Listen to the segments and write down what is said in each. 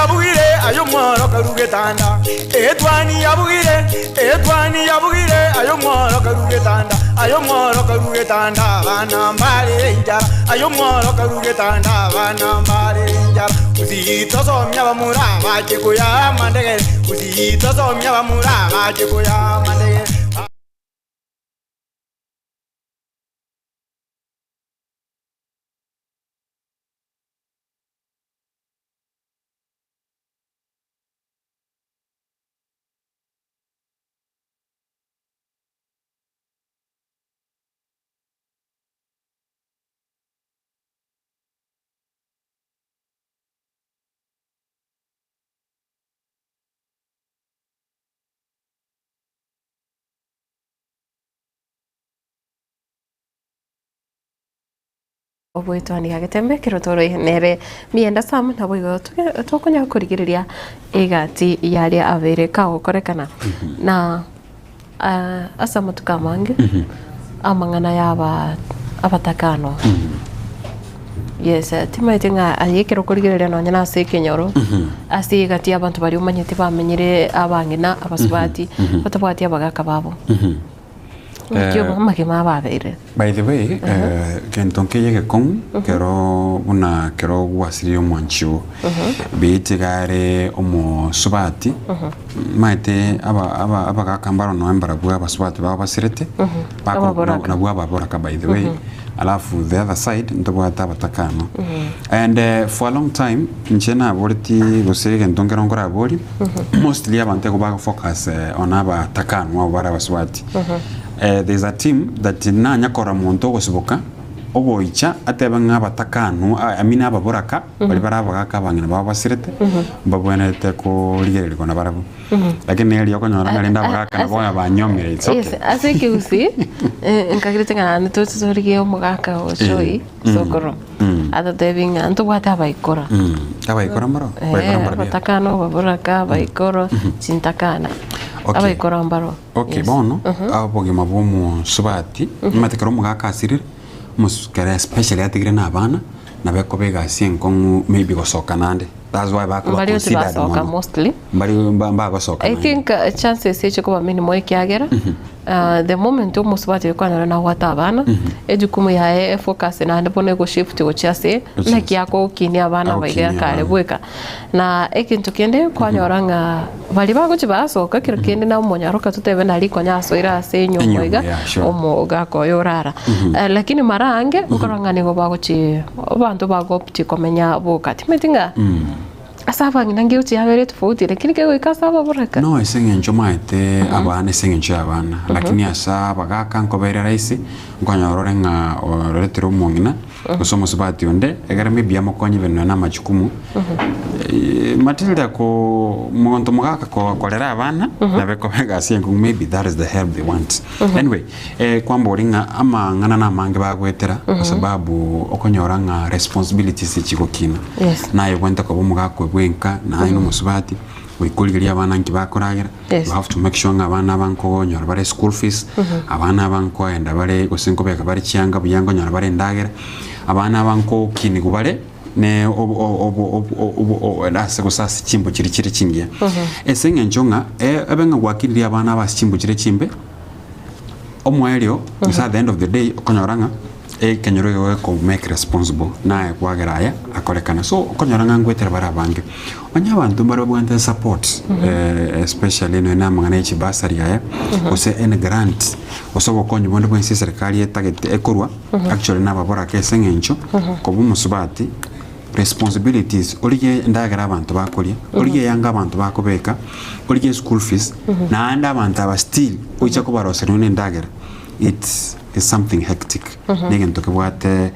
yabugire aye omworo karu getanda Etwani yabugire Etwani yabugire aye omworo karu getanda Aye omworo karu getanda abana mbare enchara Aye omworo karu getanda abana mbare enchara Gusii tosomia abamura abache koya amandegere Gusii tosomia abamura abache koya amandegere. Ogoetwania getembe ekero tore nere Mienda Sam naboigo tokonyara korigereria egati yaria abeire kagokorekana na ase amatuko amange amang'ana ya aba abatakano yes timaeti ng'a aye ekero okorigereria nonye na ase ekenyoro ase egati ya abanto baria omanyete bamenyire abang'ina abasubati batabwati abagaka babo. Naki Eh, amagima ababeire. By the way, eh, gento nkeiyo egekong'u kero buna kero gwasirire omwanchi oo be tiga are omosubati maete aba aba abagaka mbaro noe mbarabwo abasubati babo basirete bako- Ababoraka. nabwo ababoraka by the way alafu the other side ntobwate abatakano and eh, for a long time inche naboreti gose egento nkero nkoraborie mostly abanto igo bago focus eh, on abatakanwa abwo bare abasubati Eh, there is a team that nanya korora monto ogosiboka ogoicha atebe ng'a abatakanwa I mean ababoraka baria bare abagaka abang'ina babo basirete mbabwenerete korigererigwa nabarabwo lakini neri okonyora ng'a rende abagaka nabo onye banyomire it's okay. Yes, ase ekegusii eh, nkagerete ng'a naende toche torigie omogaka ochoi sokoro atotebi ng'a ntobwate abaikora. Abaikora mbaro? Eh, Abaikora mbaro buya. abatakana, ababoraka, abaikoro, chintakana. Okay. Abaikora mbaro. Okay, Yes. bono obogima bwa omosubati omanyete ekero omogaka asirire omos kere especially atigire na abana nabo ekoba egasi enkong'u maybe gosoka naende that's why bakoba Mbari oti considered basoka mono mostly. mbari mba mbagosoka I naende. think uh, chances eche koba minimo ekiagera uh, the moment omosubati oyo kwanyora nabwate abana ejukumu yaye efocus naende bono egoshift gochia ase Gochia naki agokinia abana baiga Agokinia kare abana. bweka na egento kende kwanyora ng'a baria bagochia basoka kero kende na omonyaroka totebe nari konya asoire ase enyomba Enyomba, iga yeah, sure. omogaka oyo orara Eh, lakini mara ange nkorora ng'a nigo bagochi abanto bagochi komenya boka timanyeti ng'a ase abang'ina ngegochi yabere tofauti lakini kegoika ase ababoraka. No ase eng'encho omanyete abana ase eng'encho ya abana lakini ase abagaka nkobere rahisi nkonyora ore ng'a oretire omong'ina gose omosubati onde ekero maybe amokonye ebinto nonya na amachukumu Matilda ko monto mogaka ko korera abana nabo ekoba egasi enkong'u maybe that is the help they want. Anyway, eh, kwambori ng'a amang'ana na amange bagoetera kwa sababu okonyora ng'a responsibilities chigokina. Yes. Naye obwenerete koba omogaka oye bwenka, naye na omosubati, goika origererie abana nki bakoragera, Yes. you have to make sure ng'a abana aba nkonyora bare school fees, abana aba nkoenda bare gose nkobeka bare chianga buya nkonyora bare endagera, abana aba nkokinigwa bare ne obo- obo- obo- obo- o- ase gose ase chimbu chiria chire chingiya. Ase eng'encho ng'a e- ebe ng'a gwakinirie abana aba ase chimbu chire chimbe, omoerio gose at the end of the day okonyora ng'a ekenyoro igo geko make responsible naye kwagera aya akorekana. So okonyora ng'a ngoetera bare abange. Onye abanto mbare babwate support especially nonya na amang'ana ya chibasari aya gose any grant gose obokonyi bonde bwensi eserekari etagete ekorwa actually nababoraka ase eng'encho koba omosubati responsibilities origie endagera abanto bakoria, origie eyanga abanto bakobeka, origie school fees, naende abanto aba still oicha kobaroseria nonya na endagera it's is something hectic. Na egento kebwate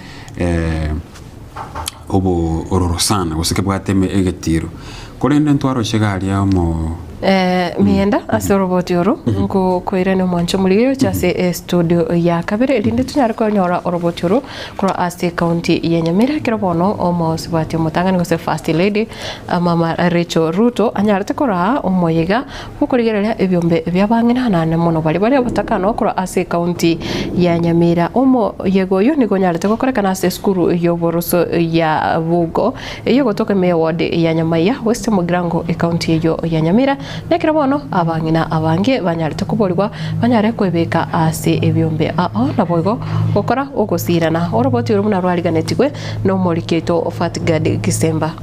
obo ororo sana gose kebwate eme egetiro. Korende ntwaroche iga aria omo. Miyenda ase oroboti oro nkokoirania omwancho omorigereria gochia ase estudio ya kabere erinde tonyare konyora oroboti oro korwa ase ekaunti ya Nyamira ekero bono omosubati omotang'ani gose first lady mama Rachel Ruto anyarete koraa omoyega bw'okorigereria ebiombe bi'abang'ina naende mono baria bare abatakano korwa ase ekaunti ya Nyamira. Omoyega oyio nigo onyarete gokorekana ase esukuru y'oboroso ya Bugo Eyio egotoka ime y'eward ya Nyamaiya, West Mugirango, ekaunti eyio ya Nyamira. Nekero bono abang'ina abange banyarete koborigwa banyare kwebeka ase ebiombe ao naboigo gokora ogosiirana. Oroboti oro buna rwariganetigwe nomoriki oito Fatgard Gisemba.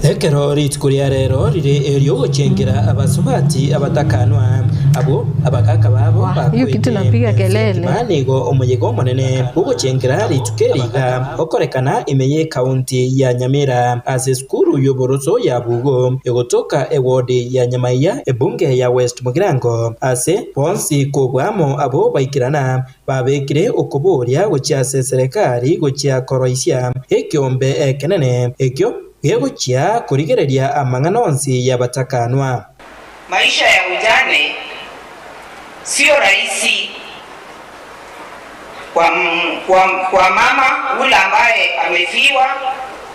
Ekero rituko ria rero rire eri'ogochengera abasubati abatakanwa, abwo abagaaka babo Wah, hiyo kitu bakwete napiga ense kelele. engima, nigo omoyega omonene bw'ogochengera rituko eri iga okorekana ime y'ekaunti ya Nyamira ase esukuru y'oboroso ya Bugo egotoka ewodi ya Nyamaiya ebunge ya West Mugirango ase bonsi kobua amo abwo baikerana Babekire okoboria gochia ase eserekari gochia koroisia ekeombe ekenene, ekio gegochia korigereria amang'ana onsi y'abatakanwa. Maisha ya ujane sio rahisi kwa, kwa, kwa mama ule ambaye amefiwa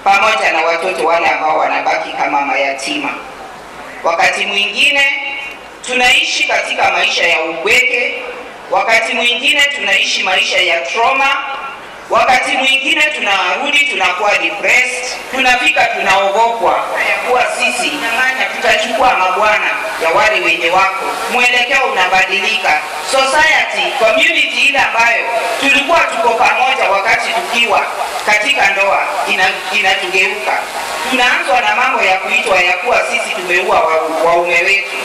pamoja na watoto wale ambao wanabaki kama mayatima. Wakati mwingine tunaishi katika maisha ya upweke, wakati mwingine tunaishi maisha ya trauma, wakati mwingine tunarudi tunakuwa depressed, tunafika tunaogopwa ya kuwa sisi tutachukua mabwana ya wale wenye wako. Mwelekeo unabadilika, society community ile ambayo tulikuwa tuko pamoja wakati tukiwa katika ndoa inatugeuka. Tunaanzwa na mambo ya kuitwa ya kuwa sisi tumeua waume wetu.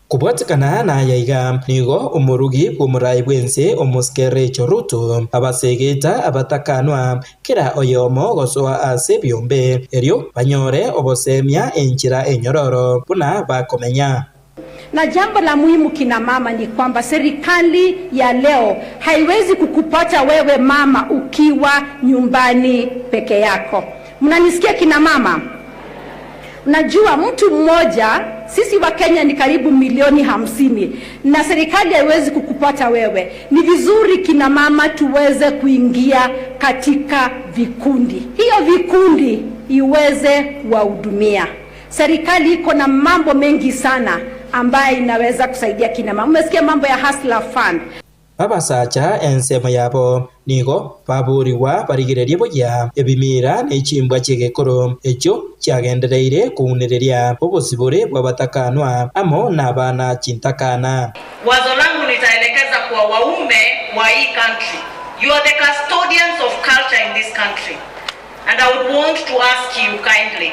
Kobwatekana naya iga, nigo omorugi bw'omorai bw'ense omosike Rachel Ruto abasegeta abatakanwa kera oyomo gosoa ase ebiombe erio banyore obosemia enchera enyororo buna bakomenya. Na jambo la muhimu kina mama ni kwamba serikali ya leo haiwezi kukupata wewe mama ukiwa nyumbani peke yako. Mnanisikia kina mama? Najua mtu mmoja, sisi wa Kenya ni karibu milioni 50 na serikali haiwezi kukupata wewe. Ni vizuri kina mama tuweze kuingia katika vikundi, hiyo vikundi iweze kuwahudumia. Serikali iko na mambo mengi sana ambayo inaweza kusaidia kina mama. Umesikia mambo ya Hustler Fund. Abasacha ensemo yabo nigo baborigwa barigererie buya ebimira ne chimbwa chi'egekoro, echio chiagendereire kounereria obosibore bw'abatakanwa amo nabana chintakana. Wazo langu nitaelekeza kwa waume wa hii country. You are the custodians of culture in this country. And I would want to ask you kindly,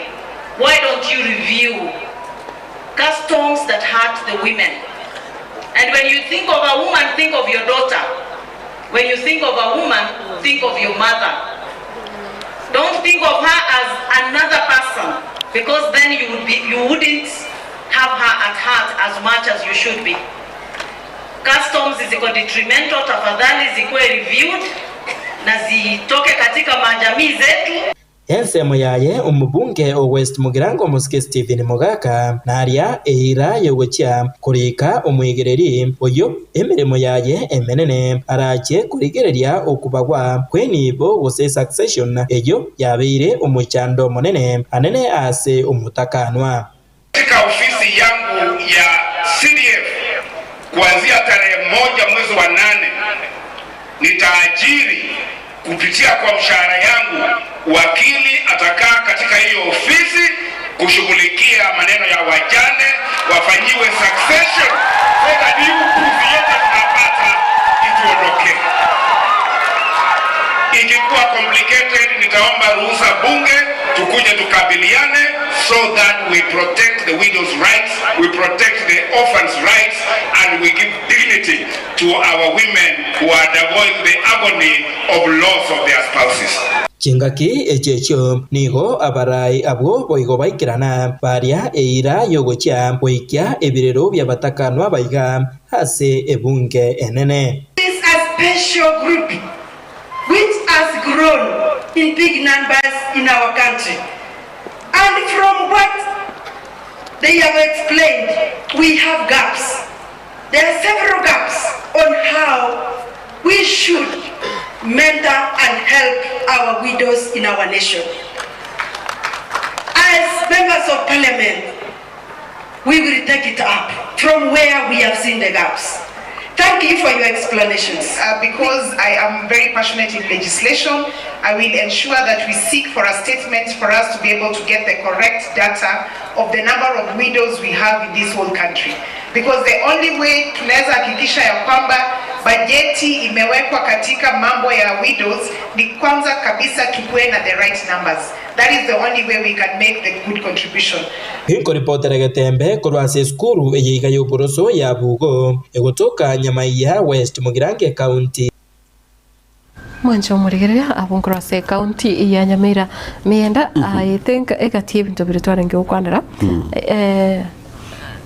why don't you review customs that hurt the women? And when you think of a woman, think of your daughter. When you think of a woman, think of your mother. Don't think of her as another person, because then you would be, you wouldn't have her at heart as much as you should be. Customs ziko detrimental, tafadhali zikuwe reviewed na zitoke katika majamii zetu. Ensemo yaye omobunge o West Mugirango omosike Stephen Mogaka naria eira yogochia korika omoigereri oyio emeremo yaye emenene arache korigereria okobagwa kw'enibo gose succession eyio yabeire omochando omonene anene ase omotakanwa. Katika ofisi yangu ya CDF kuanzia tarehe 1 mwezi wa 8 nitaajiri kupitia kwa mshahara yangu wakili atakaa katika hiyo ofisi kushughulikia maneno ya wajane wafanyiwe succession so that hii upuzi yote tunapata ituondoke. Ikikuwa complicated nitaomba ruhusa bunge tukuje tukabiliane so that we protect the widows rights, we protect the orphans rights and we give dignity to our women who are undergoing the agony of loss of their spouses. Chingaki echi echio nigo abarai abwo boigo baikerana baria eira yogochia goikia ebirero bi'abatakanwa abaiga ase ebunge enene. This is a special group which has grown in big numbers in our country and from what they have explained we have gaps. There are several gaps on how we should mentor and help our widows in our nation. As members of parliament, we will take it up from where we have seen the gaps. Thank you for your explanations. Because I am very passionate in legislation, I will ensure that we seek for a statement for us to be able to get the correct data of the number of widows we have in this whole country. Because the only way tunaweza hakikisha ya kwamba bajeti imewekwa katika mambo ya widows ni kwanza kabisa tukuwe na the right numbers. That is the only way we can make the good contribution. Inkoripotera egetembe korwa ase esukuru eye iga y'oboroso ya Bugo, egotoka Nyamaiya West Mugirango Ekaunti. Mwanche omorigereria abwo nkorwa ase ekaunti ya Nyamira Mienda I think egati ebinto biria twarenge gokwanera eh,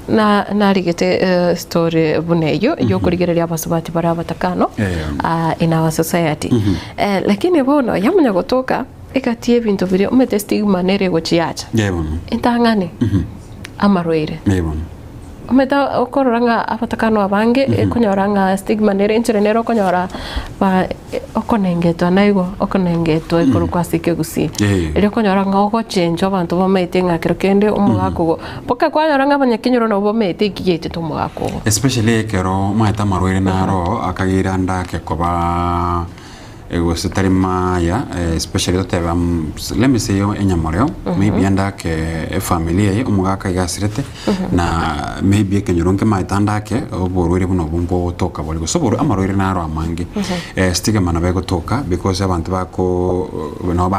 na narigete eh, story buna eyio yokorigereria abasubati bare abatakano Eh. ah, in our society eh, lakini bono yamanya gotoka Egati y'ebinto biria omanyete stigma nere egochiacha. Ee bono. Entang'ani, amarwaire. Ee bono. Omanyete okorora ng'a abatakano abange ekonyora ng'a stigma nere enchera nere okonyora ba okonengetwa naigo okonengetwa ekorokwa ase ekegusii. Ee. Erio okonyora ng'a ogochenchwa abanto bamaete ng'a kero kende omogaka ogo mpaka kwanyora ng'a abanyakenyoro nabo bamaete eki giaitete omogaka ogo. Especially ekero omanyete amarwaire naro akagira ndake koba Gose tari maya especially totebe let me say enyamoreo maybe ande ake efamiri eye omogaka iga asirete na maybe ekenyoro nkemaete ande ake oborwaire buna obwo mbogotoka bore gose oborwaire amarwaire naro amange stigma nabo egotoka because abanto bako nabo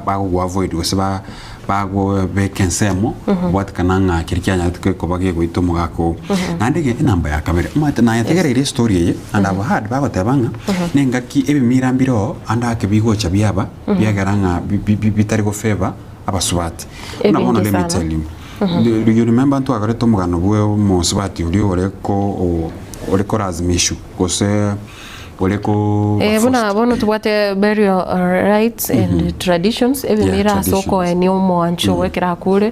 bagogo avoid gose ba bagobeka ensemo bwatikana ng'a keria kianyarete koba gegoita omogaka oo. Naende ege enamba ya kabere, omanyete nayetegereire estory eye and I've heard bagoteba ng'a nengaki ebimira mbire oo ande ake bigocha biaba biagera ng'a bi- bi- bi- bitari go favor abasubati. Buna bono Ebinge let me sana. tell you, do you remember ntwakorete omogano bwa omosubati oria ore ko o- ore korazimishwa gose ore ko Eh, buna bono tobwate burial rites and traditions ebimira ase traditions. okoenia omwancho mm. ekero akure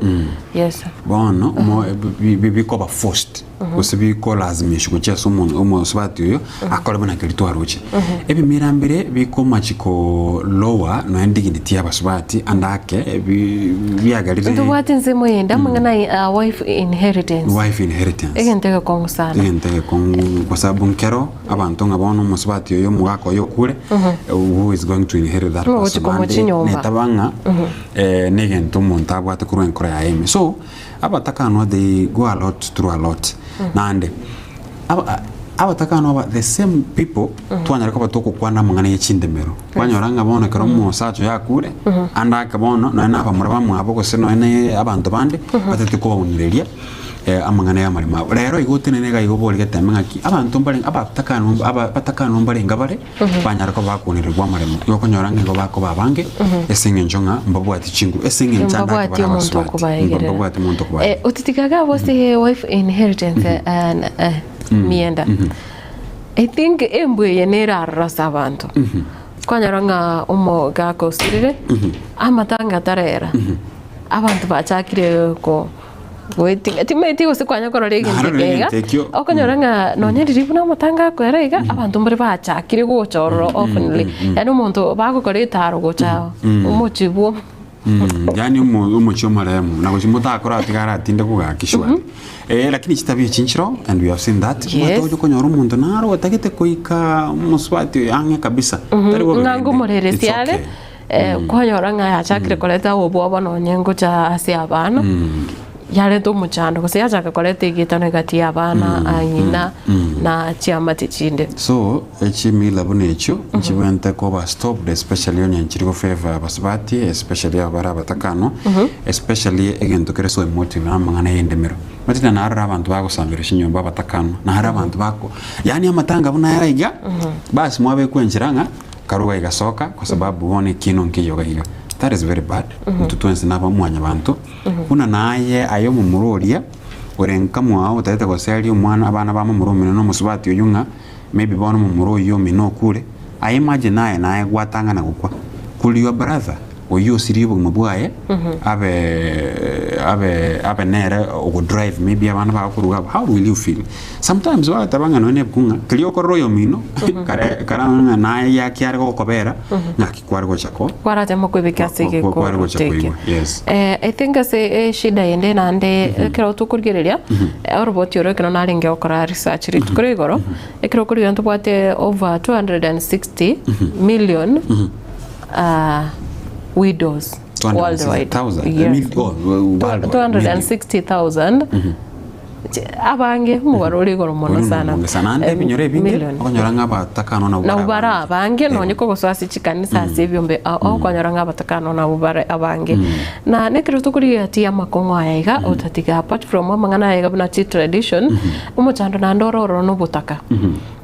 yes bono mo- bi- bi- bikoba forced gose bikolazimishwa gochia ase omonto omosubati oyo akore buna keria twaroche ebimira mbire bikomachi ko lower nonya dignity ya abasubati ande ake bi- biagerire ntobwate ensemo eyende amang'ana ya wife inheritance wife inheritance egento egekong'u sana egento egekong'u kwa sababu nkero Abanto ng'a bono omosubati oyo omogaka oyo okure, who is going to inherit that Ng'a person ogochia komochia naende nyomba. netaba ng'a eh, negento omonto abwate korwa enkoro yaye ime. So, abatakanwa they go a lot through a lot. Naende, aba- abatakanwa aba the same people twanyara koba togokwana amang'ana ya chindemero. Kwanyora ng'a bono ekero omosacha oyo akure, ande ake bono nonya na abamura bamwabo gose nonya na abanto bande, batete kobaunereria. amang'ana y'amaremo abo. Rero igo otenene iga igo obore geteme ng'aki, abanto mbare abatakanu aba abatakanu mbarenge bare, banyare koba bakonererwa amaremo. Igo okonyora ng'a igo bakoba abange, ase eng'encho ng'a mbabwati chinguru, ase eng'encho ande ake Mbabwati bare omonto abasubati, okobaegerera. mbabwati omonto okobaegerera. Eh, otitigaga abwo ase wife inheritance eh, eh, mienda. I think embwa eye nere aroro ase abanto. Kwanyora ng'a omogaka osirire, amatanga atarera, abanto bachakire ko goetinga timaeti gose kwanya korora egento Narorire eke iga, egento ekio. okonyora ng'a nonye riria buna amatanga akoera iga, abanto mbare bachakire gocha ororo openly, yaani omonto bagokora etaro gocha omochie bwo Yaani omo- omochie omoremu na gochia motakora tiga aratinde kogaki surely. Eh, lakini chitabia echi nchiroo and we have seen that. Yes. Omanyete ogocha konyora omonto naro otagete goika omosubati oyo ang'e kabisa. Tari bobe Ng'a rende. ngomoreresia It's are, okay. eh, kwanyora ng'a yachakire koreta obwoba nonye ngocha ase abana, yareta omochando gose yachaka koreta egetano egati ya abana, ang'ina, na chiamate chinde. So, echimila buna echio nchibwenerete koba stopped especially onye nchiri go favor abasubati especially aba bare abatakano especially egento kere so emotive amang'ana ya endemero. Omanyete narora abanto bagosambera chinyomba abatakano, naro abanto bako yaani amatanga buna aya iga, basi mwabekwa enchera ng'a Karue igasoka kwa sababu bono ekiino nkeiyo iga iga. That is very bad. Intwe twensi naba mwanyabanto. Buna naye aye omomura oria ore nka mwao otagete goseria omwana abana ba momura omino na omosubati oyio ng'a maybe bono omomura oyio omino okure. Aye imagine aye naye gwatang'ana gokwa, could your brother oyio osirie obogima bwaye abe abe abe nere ogodrive maybe abana bago korwa iga abwo, how will you feel? Sometimes bagateba ng'a nonya na ebuku ng'a keria okorora oyomino kare kare ng'a naye yaki are gokobera ng'aki kware gocha ko Kwaratema kwebeka ase kwa- kwa- kware gocha egekoro eke. koigwa, yes. Eh, I think ase eshida ende naende ekero tokorigereria, oroboti oro ekero narenge gokora research rituko ria igoro, Ekero okorigia ntobwate over 260 million widows worldwide. 260,000? Yes. Oh, worldwide, million. 260,000 abange omobaro ore igoro mono Oyo sana. nomonge sana. Naende Eh, ebinyoro ebinge million. okonyora ng'a abatakano nabwo Nabwo bare bare abange. abange nonye kogosoa ase chikanisa ase ebiombe ao okonyora ng'a abatakano nabwo bare abange. Na nekero tokorigia ti amakong'u aya iga otatiga apart from amang'ana aya iga buna chi tradition, omochando naende ore ororo na obotaka.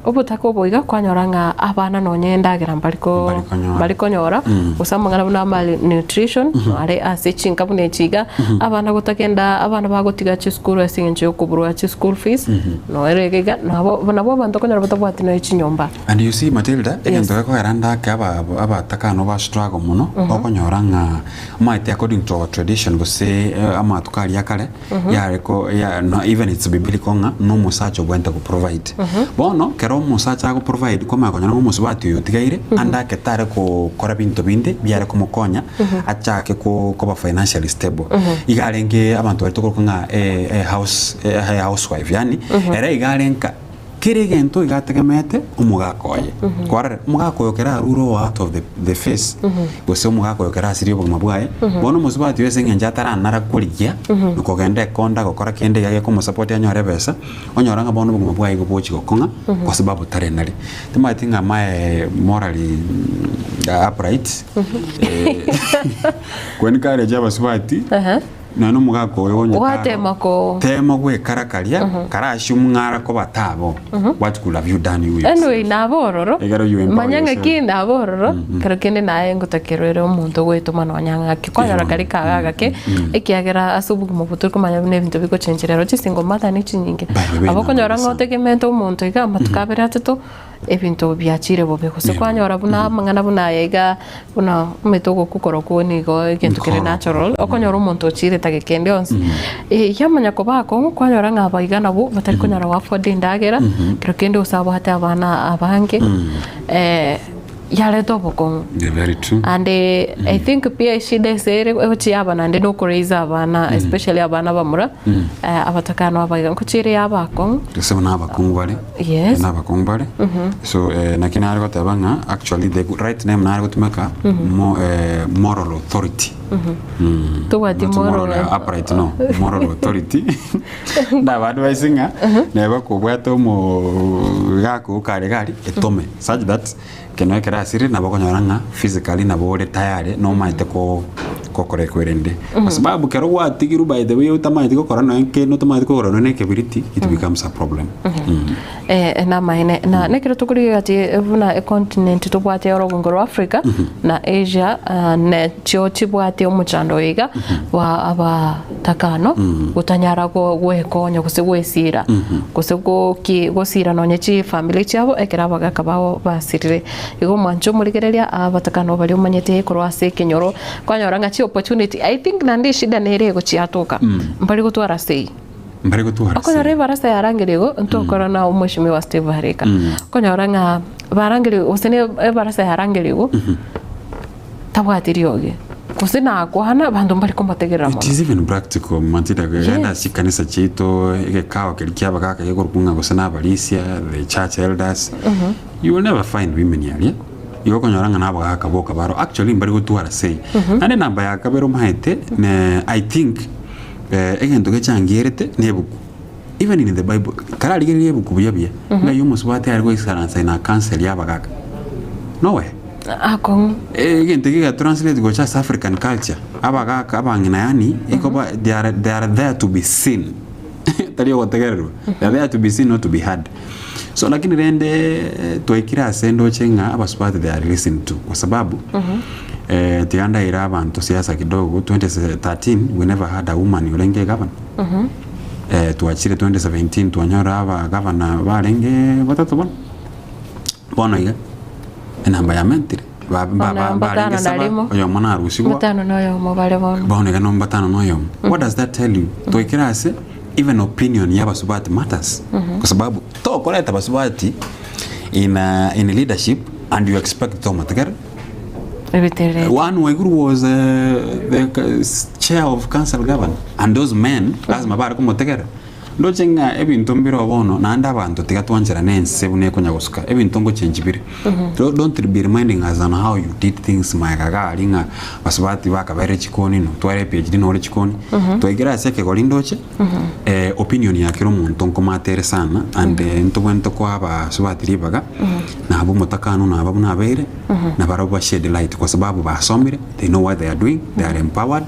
Obotaka obo iga kwanyora ng'a abana nonye endagera mbari ko Mbari konyora. mbari konyora, gose amang'ana buna malnutrition are ase chinka buna echi iga, abana gotagenda abana bagotiga chisukuru ase eng'encho ya okoburwa chi school fees, noere iga iga nabo nabo abanto okonyora batabwati nonya chinyomba. And you see Matilda, egento gekogera ndake aba abataka no ba struggle mono, okonyora ng'a Omanyete according to our tradition gose amatuko aria akare yare ko ya no even it's biblical ng'a na omosacha obwenerete go provide. Bono kero omosacha ago provide kwamanya konyora ng'a omosubati oyo otigaire ande ake tare gokora binto binde biare komokonya achake ko koba financially stable. Iga arenge abanto baria tokoroka ng'a e house e housewife yaani ere iga are nka Kera egento iga ategemeete omogaka oye. Kwarora, omogaka oyo kera arure oo out of the, the face, gose omogaka oyo kera asirie obogima bwaye, bono omosubati oyo ase eng'encho ataranara korigia, na kogenda ekonda gokora kende iga gekomosupport anyore ebesa, onyora ng'a bono obogima bwaye igo bogochia gokong'a, kwa sababu tarenari. Timanyeti ng'a amae morally upright, kwencourage abasubati. Nonya nomogaka oyo onye Gwatema ko- tema gwekarakaria karasio mng'ara koba tabo what could have you done you yourself? Anyway, nabo ororo Ekero you empower manya yourself. ng'aki nabo ororo kero kende naye ngotakerwa ere omonto goetoma nonya ng'aki kwanyora kari kaga gake ekiagera ase obogima obo tori komanya buna ebinto bigochenchera ero chisingle mother ne chinyinge By the way, abo okonyora ng'a nabo otegemeete omonto iga amatuko abere atato ebinto biachire bobe gose kwanyora buna amang'ana buna aya iga buna omanyete ogokwa korokwo nigo egento kere Nkoro. natural okonyora omonto ochire tageka ende yonsi yamanya koba akong'u kwanyora ng'a aba iga nabwo batari konyara go afford endagera kero kende gose abwate abana abange yareta obokong'u. Yeah, very true. And I think pia eshida ase ere egochia yaba naende na okoraise abana especially abana abamura abatakano abaiga nkochia ere yaba akong'u. Gose buna abakungu bare. Yes. Buna abakungu bare. So naki nare goteba ng'a actually the right name nare gotumeka mo moral authority. Tobwati Not moral moral upright no, moral authority. Ndaba advise ng'a neba kobwate omo gako kare gari etome such that Ekero ekero asirire nabo okonyora ng'a physically nabo ore tayari nomanyete ko gokora ekwerende. Kwa sababu kero gwatigirwe by the way otamanyeti gokora nonya kende otamanyeti kogora nonya na ekebiriti it becomes a problem. Eh, namaene. Na nekero tokorigia gati buna econtinent tobwate orogongo rwa Africa na Asia ah, nachio chibwate omochando oyo iga bwa abatakano gotanyara go- gwekonya gose gwesira gose goki gosira nonye chifamiri chiabo ekero abagaka bao basirire. Igo omwancho omorigereria abatakano baria omanyete korwa ase ekenyoro kwanyora ng'a chi opportunity I think naende eshida nere egochiatoka mbari gotwara say. Mbare gotwara Okonyora say. ebarasa yarangeria igo ntokora na omweshimiwa Steve Harika okonyora ng'a barangeria gose ne ebarasa yarangeria igo tabwati riogi gose nakwana abanto mbari komotegerera It mono. is even practical Matilda genda Yes. ase chikanisa chiaito egekao keria kia abagaka gekorokwa ng'a gose na abarisia the church elders you will never find women aria igo okonyora ng'a na abagaka boka baro actually mbari gotwara say naende enamba ya kabere omanyete ne I think Egento gechangerete nebuku. Even in the bible, kararigereria ebuku buya buya, ng'ai omosubati are goisaransa in a council ya abagaka? Nowhere. Akong'u. Egento eke gega translate gocha ase African culture, abagaka abang'ina yaani ikoba they are, they are there to be seen tari ogotegererwa, they are there to be seen not to be heard. So lakini rende twaikire ase ndoche ng'a abasubati they are listened to kwa sababu tiga ndaire abanto siasa kidogo 2013 we never had a woman orenge governor twachire 2017 twanyora aba governor barenge batato bono bono iga. Enamba yamentire, ba- ba- Bono ba- mbatano barenge na saba, rimo. oyomo narusigwa, Mbatano na oyomo bare bono. bono iga nombatano na oyomo. What does that tell you? Twaikire ase even opinion ya abasubati matters. Kwa sababu tokoreta abasubati in, uh, in leadership and you expect tomotegere. Ebiterere. One Waiguru was uh, the c- chair of council governor and those men lazima bare komotegera. Ndoche ng'a ebinto mbire bono naende abanto tiga twancherane ense buna ekonya gosuka ebinto ngochenji bire. Do- Don't be reminding us on how you did things maega iga aria ng'a basubati bakabeire chikoni no tware PhD nore chikoni. Twaikire ase ekegori ndoche eh, opinion ya kera omonto nkomatere sana and eh, ntobwenerete koa abasubati ribaga nabo omotakano naba buna abeire nabarabwo ba shed light kwa sababu basomire they know what they are doing they are empowered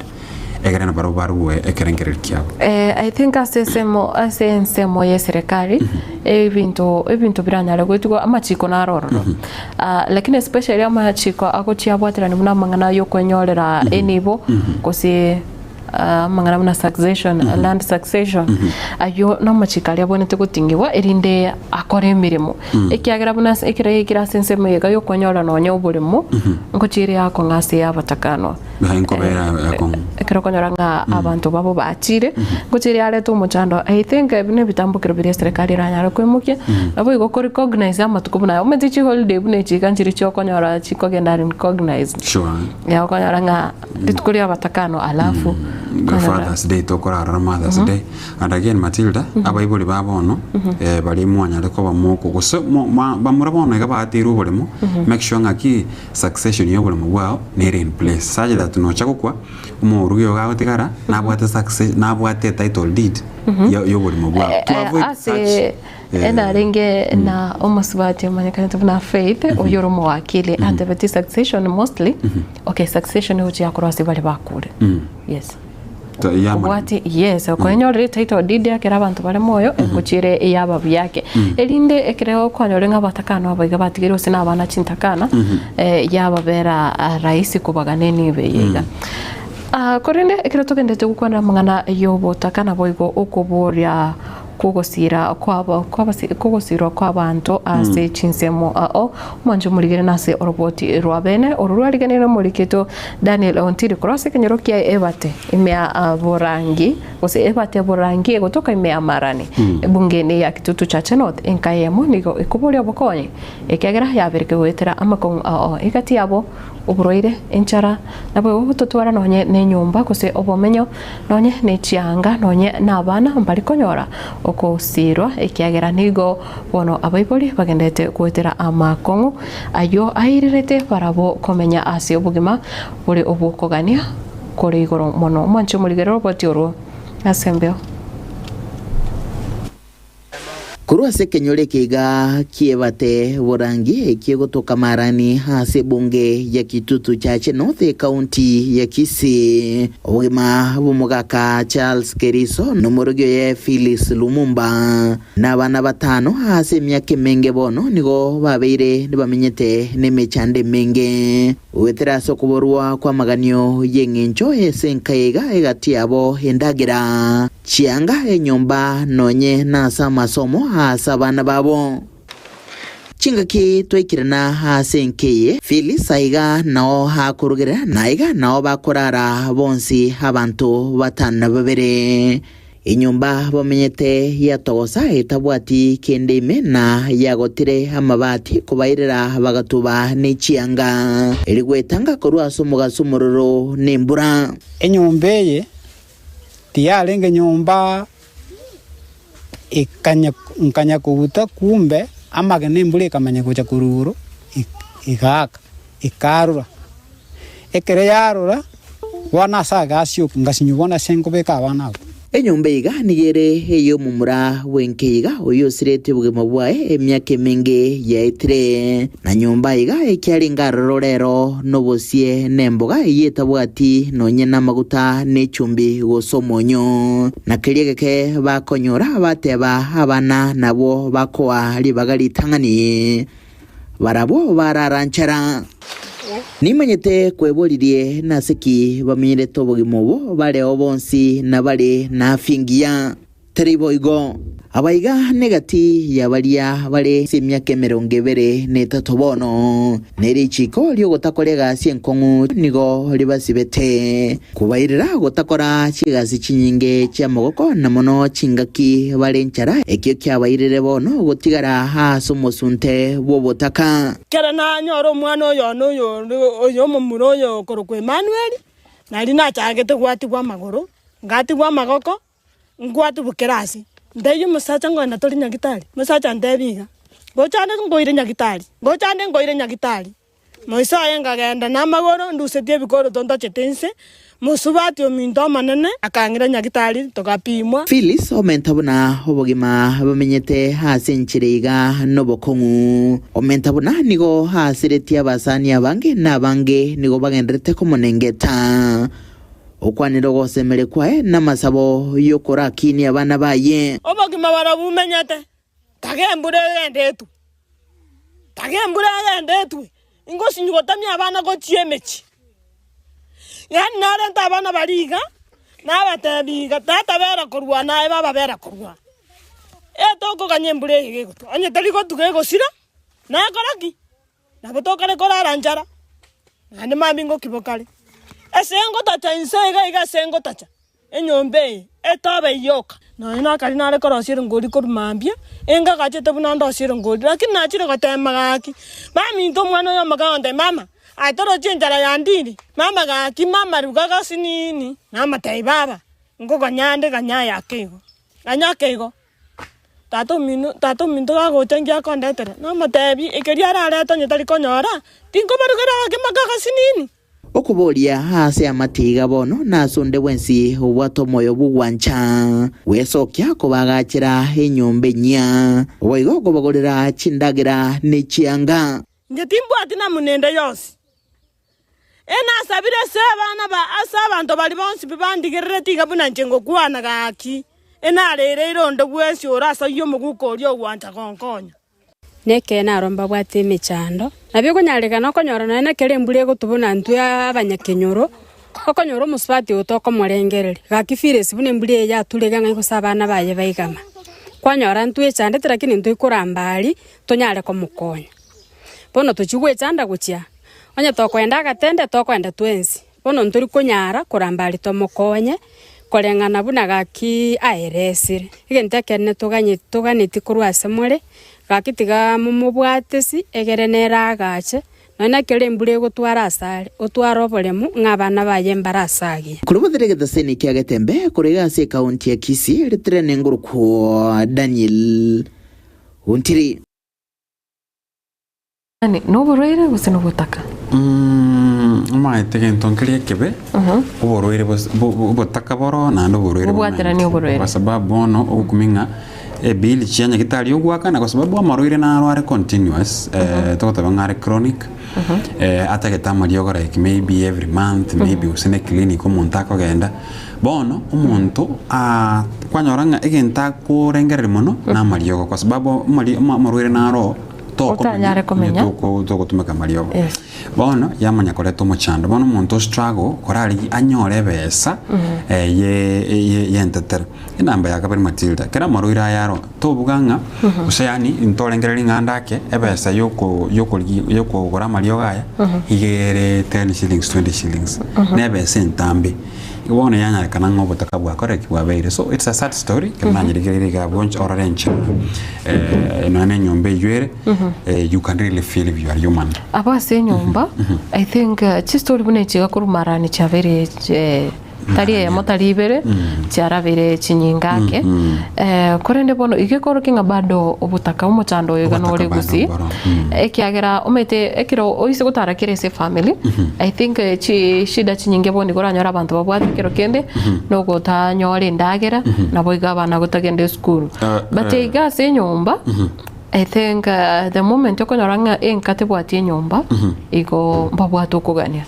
Ekero nabarabwo barue ekerengererio kiabo. Eh, I think ase esemo ase ensemo ya eserekari ebinto ebinto biranyare goetigwa amachiko naro ororo. Ah, lakini especially amachiko agochia abwaterani buna amang'ana ya okwenyorera enibo gose ah, amang'ana buna succession, land succession, aywo namachiko aria abwenerete gotingigwa erinde akore emeremo. Ekiagera buna ase ekero yaikire ase ensemo eye iga ya okwenyora nonye oboremo, ngochia ere yakong'a ase abatakanwa. Naye nkobera akong'u. Ekero okonyora ng'a abanto babo bachire, ngochia eria arete omochando, I think ebi na ebitambokero biria eserekari eranyare koimokia, nabo igo ko recognize amatuko buna aya, omanyete chiholiday buna echi iga nchiria chiokonyora chikogenda unrecognized. Sure. Ya okonyora ng'a rituko ria abatakano alafu The okonyora Father's Day tokorarora Mother's Day. And again Matilda, abaibori ba bono, eh, baria mwanyare koba moko gose mo- ma- bamura bono iga baateirwe oboremo, make sure ng'aki Succession y'oboremo bwao nere in place such that nocha gokwa omorugi oyo gagotigara nabwate succe nabwate etitle deed ya y'oboremo bwao to avoid ase such eh, enarenge na omosubati omanyekanete buna Faith oyio ore omowakili antebeti succession mostly okay succession egochia yakorwa ase baria bakure yes. to- ya amaremo. Obwati yes okoenyorera etitle deed ekero abanto bare moyo egochiere eyaba buya ake erinde ekero okonyore ng'a abatakana aba iga batigeire gose na abana chintakana eh, yababera ah, rahisi kobagana enibo eye iga. Ah, korende ekero togenderete gokwanera amang'ana ya obotaka naboigo okoboria Kogosira kwabo kw'abasi kogosirwa kw'abanto ase chinsemo ao, omwancho omorigere nase oroboti rwa bene, oro rwarigeneire nomoriketo Daniel Ontiri korwa ase ekenyoro kia Ebate ime ya Borangi, gose Ebate Borangi egotoka ime ya Marani, ebunge ya Kitutu Chache North. Enka eyemo nigo ekoboria obokonyi ekiagera yabereke goetera amakong'u ao egati yabo oborwaire, enchara, naboigo gototwara nonye nenyomba gose obomenyo, nonye ne chianga, nonye nabana mbari konyora okosiirwa, ekiagera nigo bono abaibori bagenderete goetera amakong'u ayio airerete barabwo komenya ase obogima bore obw'okogania kore igoro mono. Mwanche omorigerere roboti orwo ase embeo. Korwa ase ekenyoro eke iga kiebate borangi ekio egotoka Marani ase ebunge ya Kitutu Chache North ekaunti ya Kisii. Obogima bw'omogaka Charles Keriso na omorogi oye Phyllis Lumumba na abana batano ase emiaka emenge bono nigo babeire nibamenyete nemechando emenge. Goetera ase okoborwa kw'amaganio y'engencho ase enka iga egati yabo endagera. Chianga enyomba nonye nase amasomo aase abana babo. Chingaki twaikirana aase enka eye, Phyllis aiga nao akorugerera na aiga nao bakorara bonsi abanto batano na babere. Enyomba bamenyete yatogosa etabwati kende ime na yagotire amabati kobairera bagatuba ne chianga. Eri gwetanga korwa ase omogaso omororo na embura. Enyomba eye Tiyarenge nyomba ekanya nkanya koguta kumbe amagena embura ekamanya gocha korwa igoro egaaka, ekarora. Ekero yarora, bono ase agasioka ngasinywa bono ase nkobeka abana abwo. Enyomba iga nigo ere ey'omomura bw'enka iga oyio osiretie obogima bwaye emiaka emenge yaetire. Na nyomba iga ekiarenge aroro rero nobosie nemboga eyio etabwati nonye namaguta ne echumbi gose omonyo. Na keria geke bakonyora bateba abana nabwo bakoa ribaga ritang'ani, barabwo barara nchara. Nimanyete kweboririe nase ki bamenyerete obogima obo bareo bonsi na bare nafia engiya. Tari boigo. Abaiga negati ya baria bare ase emiaka emerongo ebere na etato bono, ne richiiko ri'ogotakora egasi enkong'u nigo ribasibete kobairera gotakora chigasi chinyinge chi'amagoko na mono chingaki bare enchara, ekio kiabairire bono gotigara ase omosunte bw'obotaka. Ekero nanyora omwana oyo one oyo omomura oyo okorokwa Emanueli, nario nachagete gwatigwa amagoro, ngatigwa amagoko, Ngwatubokera ase ntebie omosacha ngogenda tore nyagitari, omosacha antebie iga, ngocha ande nkoire nyagitari, ngocha ande nkoire nyagitari. Moiso aye nkagenda namagoro ndusetie ebikoroto ntochete inse, mosubati ominto omonene akang'ira nyagitari togapimwa. Phyllis omenta buna obogima bamenyete ase enchera iga nobokong'u. Omenta buna nigo aseretie abasani abange na abange nigo bagenderete komonengeta. Okwanire ogosemeria kwaye namasabo y'okorakinia abana baye. Obogima barabwo bumenyete, taga embura egende etwe, taga embura egende etwe, ingosinywa gotamia abana gochia emechie. Yaani narente abana baria iga, nabatebia iga, tata bera korwa naye baba bera korwa aa. Etokoganya embura eye egotwa, onye teri gotwa egosira, nakora ki? Nabo tokare korara nchara, naende mambia ngoki bokare. Ase ngotacha inse iga iga ase ngotacha, enyomba eye etobe eyoka. Nonya nakare nare korosia erongori korwa mambia, engagachete buna ndosie erongori, lakini nachire gotema gaki, baminto omwana oyo omoke agontebia mama, aye torochi enchara yandire, mama gaki, mama ruga gose nini, namotebia baba, nkoganya ande ganya aye ake igo, ganya ake igo. Tata omino tata ominto gagocha inki akondetera? Namotebi, ekeria ararete onye tari konyora, tinkobarugera agakima k'agasinini. Okoboria aase amatiga bono na ase onde bwensi obwate omoyo bw'ogwancha, gwesokia kobaagachera enyomba enyia, boigo kobagorera chindagera ne chianga. Inche timbwati namuna ende yonsi. Enasabire ase abana ba ase abanto baria bonsi pi bandigereretie iga buna inche ngokwana gaki, enarereire onde bwensi ore ase ayio omoguko oria ogwancha gonkonya. Nekeene aro mbabwate emechando, nabo ekonyarekana okonyora nonya na kera embura egotwa buna intwe abanyakenyoro, okonyora omosubati oyo tokomorengereria, gaki Phyllis buna embura eye yature iga ng'ai gose abana baye baigama. Kwanyora ntwechandete lakini ntoi koramba aria, tonyare komokonya. Bono tochia goechanda gochia, onye tokoenda agatende tokoenda twensi, bono ntori konyara koramba aria tomokonye, koreng'ana buna gaki aeresire. Egento ekenene toganye toganetie korwa ase more, gaki tiga momobwatesi egere nere agache, nonya ekero embura egotwara asare, otware oboremu ng'a abana baye mbare ase agiya. Korwa botere egetaseni kia Getembe korwa iga ase ekaunti ya Kisii ritere nengorokwo Daniel Ontiri. Yaani noborwaire gose nobotaka? Omanyete gento nkeria ekebe, oborwaire bos- bo- bo- obotaka boro naende oborwaire Bobwateranie bomanyete. oborwaire. Kwa sababu bono ogokumia ng'a ebill chia nyagetari ogoakana kwa sababu amarwaire naro are continuous togoteba ng'a are chronic, atagete amariogo like maybe every month, maybe gose na eclinic omonto akogenda. Bono omonto kwanyora ng'a egento akorengereria mono na amariogo kwa sababu amari- amarwaire naro Otanyare komenya. togotumeka amariogo. Yes. Bono yamanya koreta omochando bono omonto ostruggle korarigie anyore ebesa ye ye yentetero. Enamba ya kabere Matilda, kera amarwaire aya aro tobuga ng'a gose yaani ntorengereria ng'a ndake ebesa yoko yokorigia yokogora amariogo aya iga ere ten shillings twenty shillings na ebesa entambe. Igo bono yanyarekana ng'a obotaka bwakorire ki? Bwabeire. So it's a sad story, ekero nanyerigereire iga abwo inche orore inche nonya na enyomba eywo ere, you can really feel if you are human. Abwo ase enyomba, I think chistori buna echi iga korwa marani chiabeire tari eyemo tari ibere, chiarabeire chinyinga ake, korende bono iga ekorokia ng'a bado obotaka omochando oyo iga nore Obotaka bado gusii, mboro, ekiagera omanyete ekero oise gotara kera ase efamily, I think chishida chinyinge bono nigo oranyore abanto babwate ekero kende, nogotanyora endagera, nabo iga abana gotagenda esukuru. But iga ase enyomba, I think the moment okonyora ng'a enka tebwati enyomba, igo mbabwate okogania.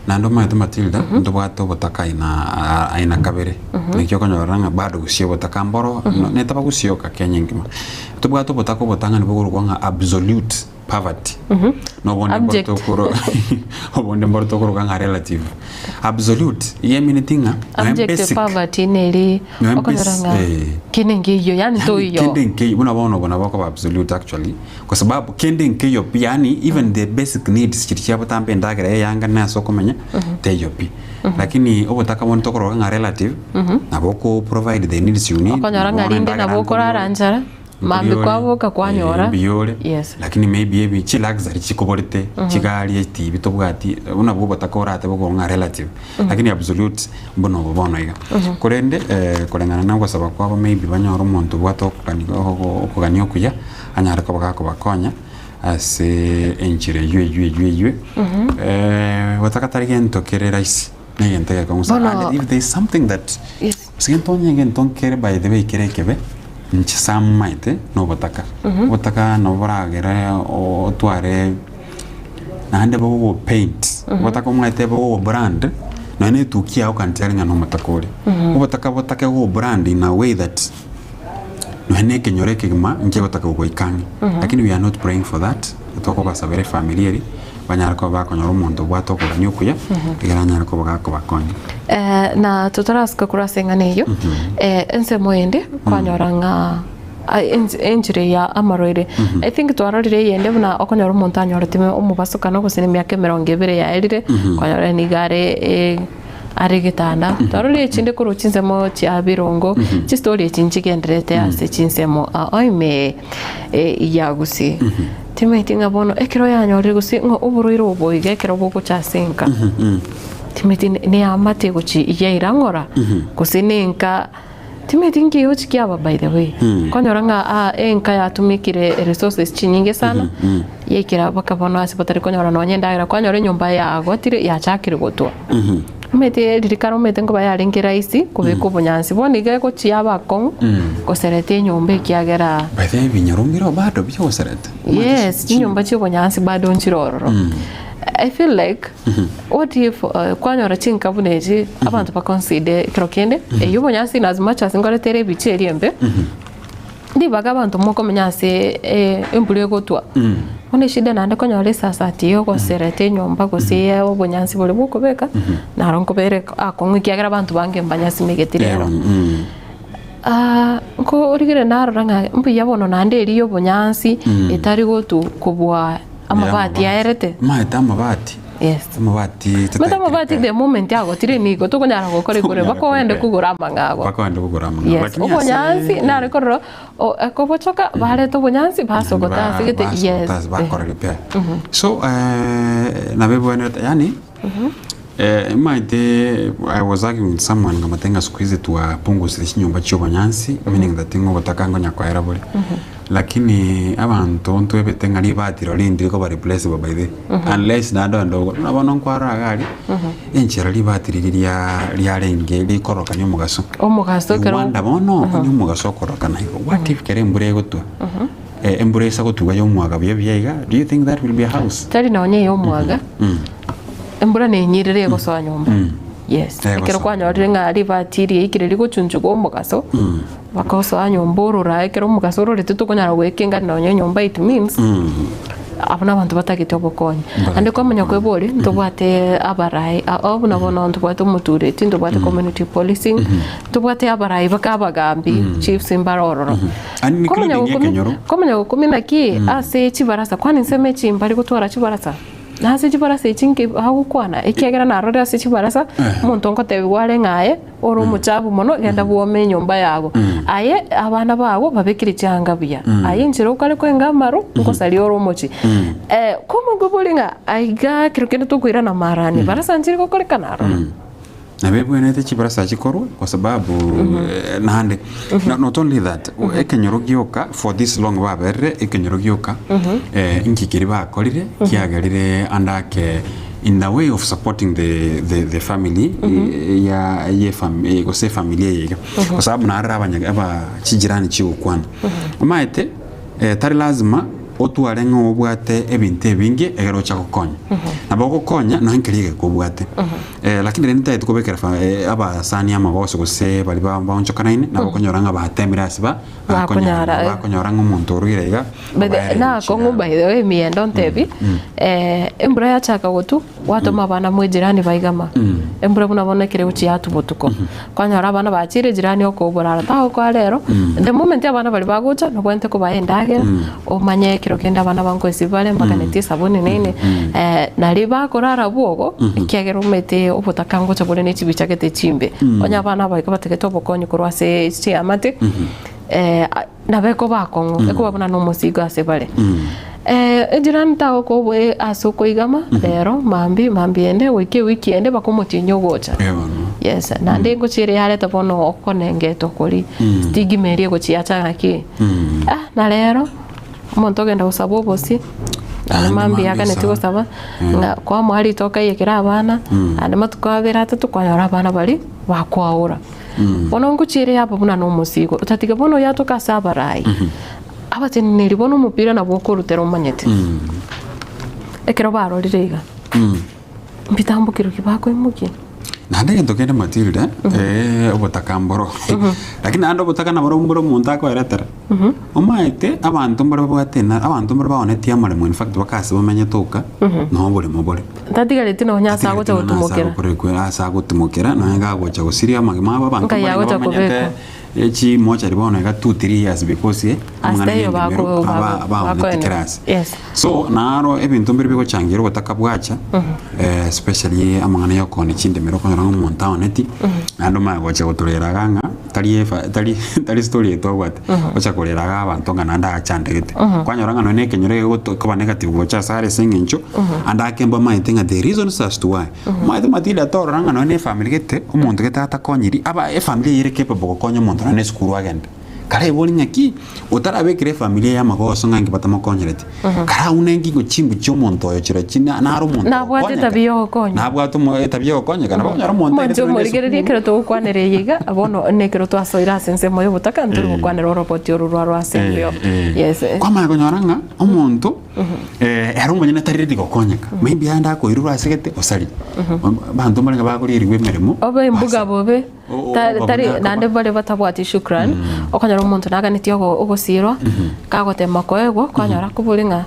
Naende omanyete Matilda, ntobwate obotaka aina aina kabere, naki okonyora ng'a bado gusii obotaka mboro, netaba gusii oka Kenya engima. Tobwate obotaka obotang'ani bokorokwa ng'a absolute. poverty na obonde Abject. mboro tokoro obonde mboro tokoroka ng'a relative. Absolute iga emineti ng'a noe Abject basic poverty neri noe okonyora bas- ng'a eh. kende nkeiyo yaani Yani toiyo. kende nkeiyo buna bono obo nabo okoba absolute actually kwa sababu kende nkeiyo pi yaani even the basic needs chiria chia botambe endagera eyanga na ase okomenya teiyo pi. Lakini obotaka bonde tokoroka ng'a relative nabo oko provide the needs you need Okonyora ng'a bono rinde endagera nabo okorara nkoriore, nchara, mambia nkoriore, kwaboka kwanyora. mbuya ore Yes. lakini maybe ebi chiluxury chikoborete chigari etibi tobwati buna abwo obotaka oratebe okoro ng'a relative lakini absolute mbuna obo bono iga. Korende koreng'ana na ogosaba kwabo maybe banyore omonto obwate okogani okogania okuya anyare koba gakobakonya ase enchera eywo eywo eywo eywo gotaka tari gento kere rahisi na egento egekong'u sana Bono and if there is something that Yes. gose gento onye egento nkere by the way kere ekebe inche samaete na obotaka. Obotaka nabo boragere otware naende bogogo paint obotaka omanyete bogogo brand nonya na etuki yago okantiare ng'a nomotaka ore. Obotaka botake gogo brand in a way that Nonya na ekenyoro ekegima nkegotaka gogoika ang'e, lakini we are not praying for that, tokobasabera efamiri eria, banyare koba bakonyora omonto obwate okogania okuya, ekero anyare koba gakobakonya. Eh, na totarasuka korwa ase eng'ana eyio, eh, ensemo ende kwanyora ng'a ah, ench- enchera ya amarwaire. I think twarorire eyende buna okonyora omonto anyorete omobasokano gose na emiaka emerongo ebere yaerire, kwanyora nigo are eh, are getanda. Twarorire echinde korwa chinsemo chia birongo, chistori echi nchigendererete ase chinsemo ao ime ya Gusii. Timaeti ng'a bono ekero yanyorire gose ng'a oborwaire obo iga ekero bogocha ase enka, timaeti neamate gochi yaira ng'ora, gose ne enka Timanyeti nki gochi kiaba by the way. Kwanyora ng'a ah enka yatumekire resources chinyinge sana, yaikera mpaka bono ase batari konyora nonye endagera, kwanyora enyomba yagotire yachakire gotwa. Omanyete riria kare omanyete nkoba yarenge rahisi kobeka obonyansi, bono iga egochi yaba akong'u gosereta enyomba ekiagera. By the way ebinyoro mbire bado biogosereta? Yes, chinyomba chia obonyansi bado nchire ororo. I feel like What if kwanyora chinka buna echi abanto ba consider ekero kende eywo obonyansi in as much as nkorete ere ebicha eria embe ribaga abanto mokomenya ase embura egotwa bono eshida naende konyora esasati ya ogosereta enyomba gose ya obonyansi boria bwokobeka naro nkobere akong'u ekiagera abanto bange mbanyasimegeti rero. Nko origereria narora ng'a mbuya bono naende eria ya obonyansi etari gotu kobua amabati aerete. Omanyete amabati? Yes. Amabati Omanyete amabati the moment agotire nigo tokonyara gokora igoro Tokonyara mpaka ogende korepea. kogora amang'ago. Mpaka ogende kogora amang'ago. Yes, Lakini ase obonyansi nare korora o- ekobochoka bareta obonyansi basogota ase gete yes. Basogota ase bakora repair. So nabo ebwenerete yaani Omanyete I was arguing with someone nkamotebia ng'a siku hizi twapungusire chinyomba chia obonyansi meaning that ng'a obotaka nkonya koera bore. Lakini abanto ntwebete ng'a ribati rirorio ndiri koba replaceable by the way unless naende ogende ogore. Buna bono nkwarora iga aria, enchera ribati riria ria riarenge rikororokania omogaso. Omogaso You ekero wonder bono onye omogaso okororokana igo, what if kera embura egotwa? Embura esa gotugwa ya omwaga buya buya iga, do you think that will be a house? Tari nonya eya omwaga, embura nenyirire egosoa nyomba. Yes, Egosoa. ekero kwanyorire ng'a ribati riaikire rigochunchugwa omogaso, bakosoa nyomba orora ekero omogaso ororete tokonyara goekenga nonya enyomba it means, abwo na abanto batagete obokonyi. Naende kwamanya koeboria, ntobwate abarai ao buna bono ntobwate omotureti, ntobwate community policing, ntobwate abarai baka abagambi, chiefs mbare ororo. And Komanya including gokumia, ekenyoro. komanya gokumia naki ase chibarasa, kwani nsemo echi mbari gotwara chibarasa? Na ase chibarasa echi nki bagokwana? Ekiagera narorire ase chibarasa, omonto ngotebigwa are ng'a aye ore omochafu mono, genda bwome enyomba yago. Aye abana bago babekire chianga buya, aye enchera okare koenga amaru, nkosaria ore omochie. Komokobori ng'a aiga ekero kende tokoirana marani, barasa nchiri gokorekana aroro. Nabo ebwenerete chibarasa chikorwe kwa sababu naende not only that ekenyoro gioka for this long baberire ekenyoro gioka inki keria bakorire kiagerire ande ake in the way of supporting the the the family ya ye fam gose efamilia eye iga kwa sababu narora abanya aba chijirani chigokwana omanyete tari lazima. otware ng'a obwate ebinto ebinge egere ocha gokonya. Nabo ogokonya nonya nkeria egeka obwate. Lakini rende ntagete kobekera fa abasani amagoso gose baria ba baonchokanaine nabo okonyora ng'a batemire ase ba Bakonyara, bakonyara eh. bakonyora ng'a omonto orwire iga By the obaere nakong'u by the way emiendo ntebi embura yachaka gotwa gwatoma abana mwa ejirani baigama embura buna bono ekere egochia yatwa botuko kwanyora abana bachire ejirani okoborara tagokoa rero the moment abana baria bagocha nobwenerete kobaa endagera omanye ekero kende abana bankoesi bare mbaganetie esabuni nini nari bakorara bwogo ekiagera omanyete obotaka ngocha bore ne chibicha gete chimbe onye abana aba iga batagete obokonyi korwa ase chiamate nabo ekoba akong'u ekoba buna nomosigo ase bare. Ejirani tagokoboa ase okoigama rero mambia mambia ende goika ewiki ende mpaka omotienyi ogocha. Yes naende ngochia ere yareta bono okonengetwa koria stigma eria egochia yacha ng'aki ah na rero omonto ogenda gosaba obosie naende Naende mambia mambia aganeti osaba. gosaba ng'a kwamoa ritoke aiyekere abana naende matuko abere atato kwanyora abana baria bakwaora. Bono ngochia ere yaba buna nomosigo otatiga bono yatoka ase abarai abateneneri bono omopira nabwo okorutera omanyete ekero barorire iga mbitambokero ki bakoimokia. Naende egento kende Matilda, eh, obotaka mboro lakini naende obotaka naboro mbore omonto akoeretera. Omaete abanto mbare babwate ena abanto mbare baonetie amaremo in fact mpaka ase bamenyete oka noo oboremo bore. Tatigareti nonya ase agocha Tatigareti nonya ase gotumokera. agokorekwa ase agotumokera nonya iga agocha gosiria amagima abo abanto Nkai mbarenge agocha bamenyete kobekwa. chimochari bono iga two three years because Ase amang'ana taiyo ya endemero bako- aba bako- baoneti bakoenda. kera ase. Yes. So naro ebinto mbire bigochangira obotaka bwacha especially amang'ana ya okoonia chindemero okonyora ng'a omonto aoneti naende omanye gocha gotorera iga ng'a tari efa tari tari story eye twabwate ocha korera iga abanto ng'a naende achandegete. Kwanyora ng'a nonye na ekenyoro egegoto koba negative gocha ase are ase eng'encho ande ake mbamaete ng'a the reasons as to why. Omanyete Matilda torora ng'a nonye na efamiri gete omonto gete atakonyiri aba efamiri eye ere capable gokonya omonto nonye na esukuru agende. Karaibori ng'aki otarabekera efamiri eye amagoso ng'a inki batamokonyereti. Karaune ngingo chimbu chi'omonto oyo chirochio na- naro omonto Nabwate ogokonyeka. etabia y'ogokonya. Nabwate omo- etabia y'ogokonyeka nabo okonyora omonto Omonche airete nonya omorigererie esukuru. ekero togokwanera eye iga, bono nekero twasoire ase ensemo y'obotaka ntori gokwanera oroboti oru rwa rwa ase embeo. Eh, eh. Yes. Kwamanya konyora ng'a omonto eh, ere omonyene tari ready gokonyeka maybe aende akoirurwa ase gete osari. Abanto mbarenge bakorierigwa emeremo Obe imbuga bobe. O- o- Ta- oba tari buna akoba. naende baria batabwati shukran okonyora omonto naganetie ogo- ogosirwa kagotema koegwa kwanyora akobori ng'a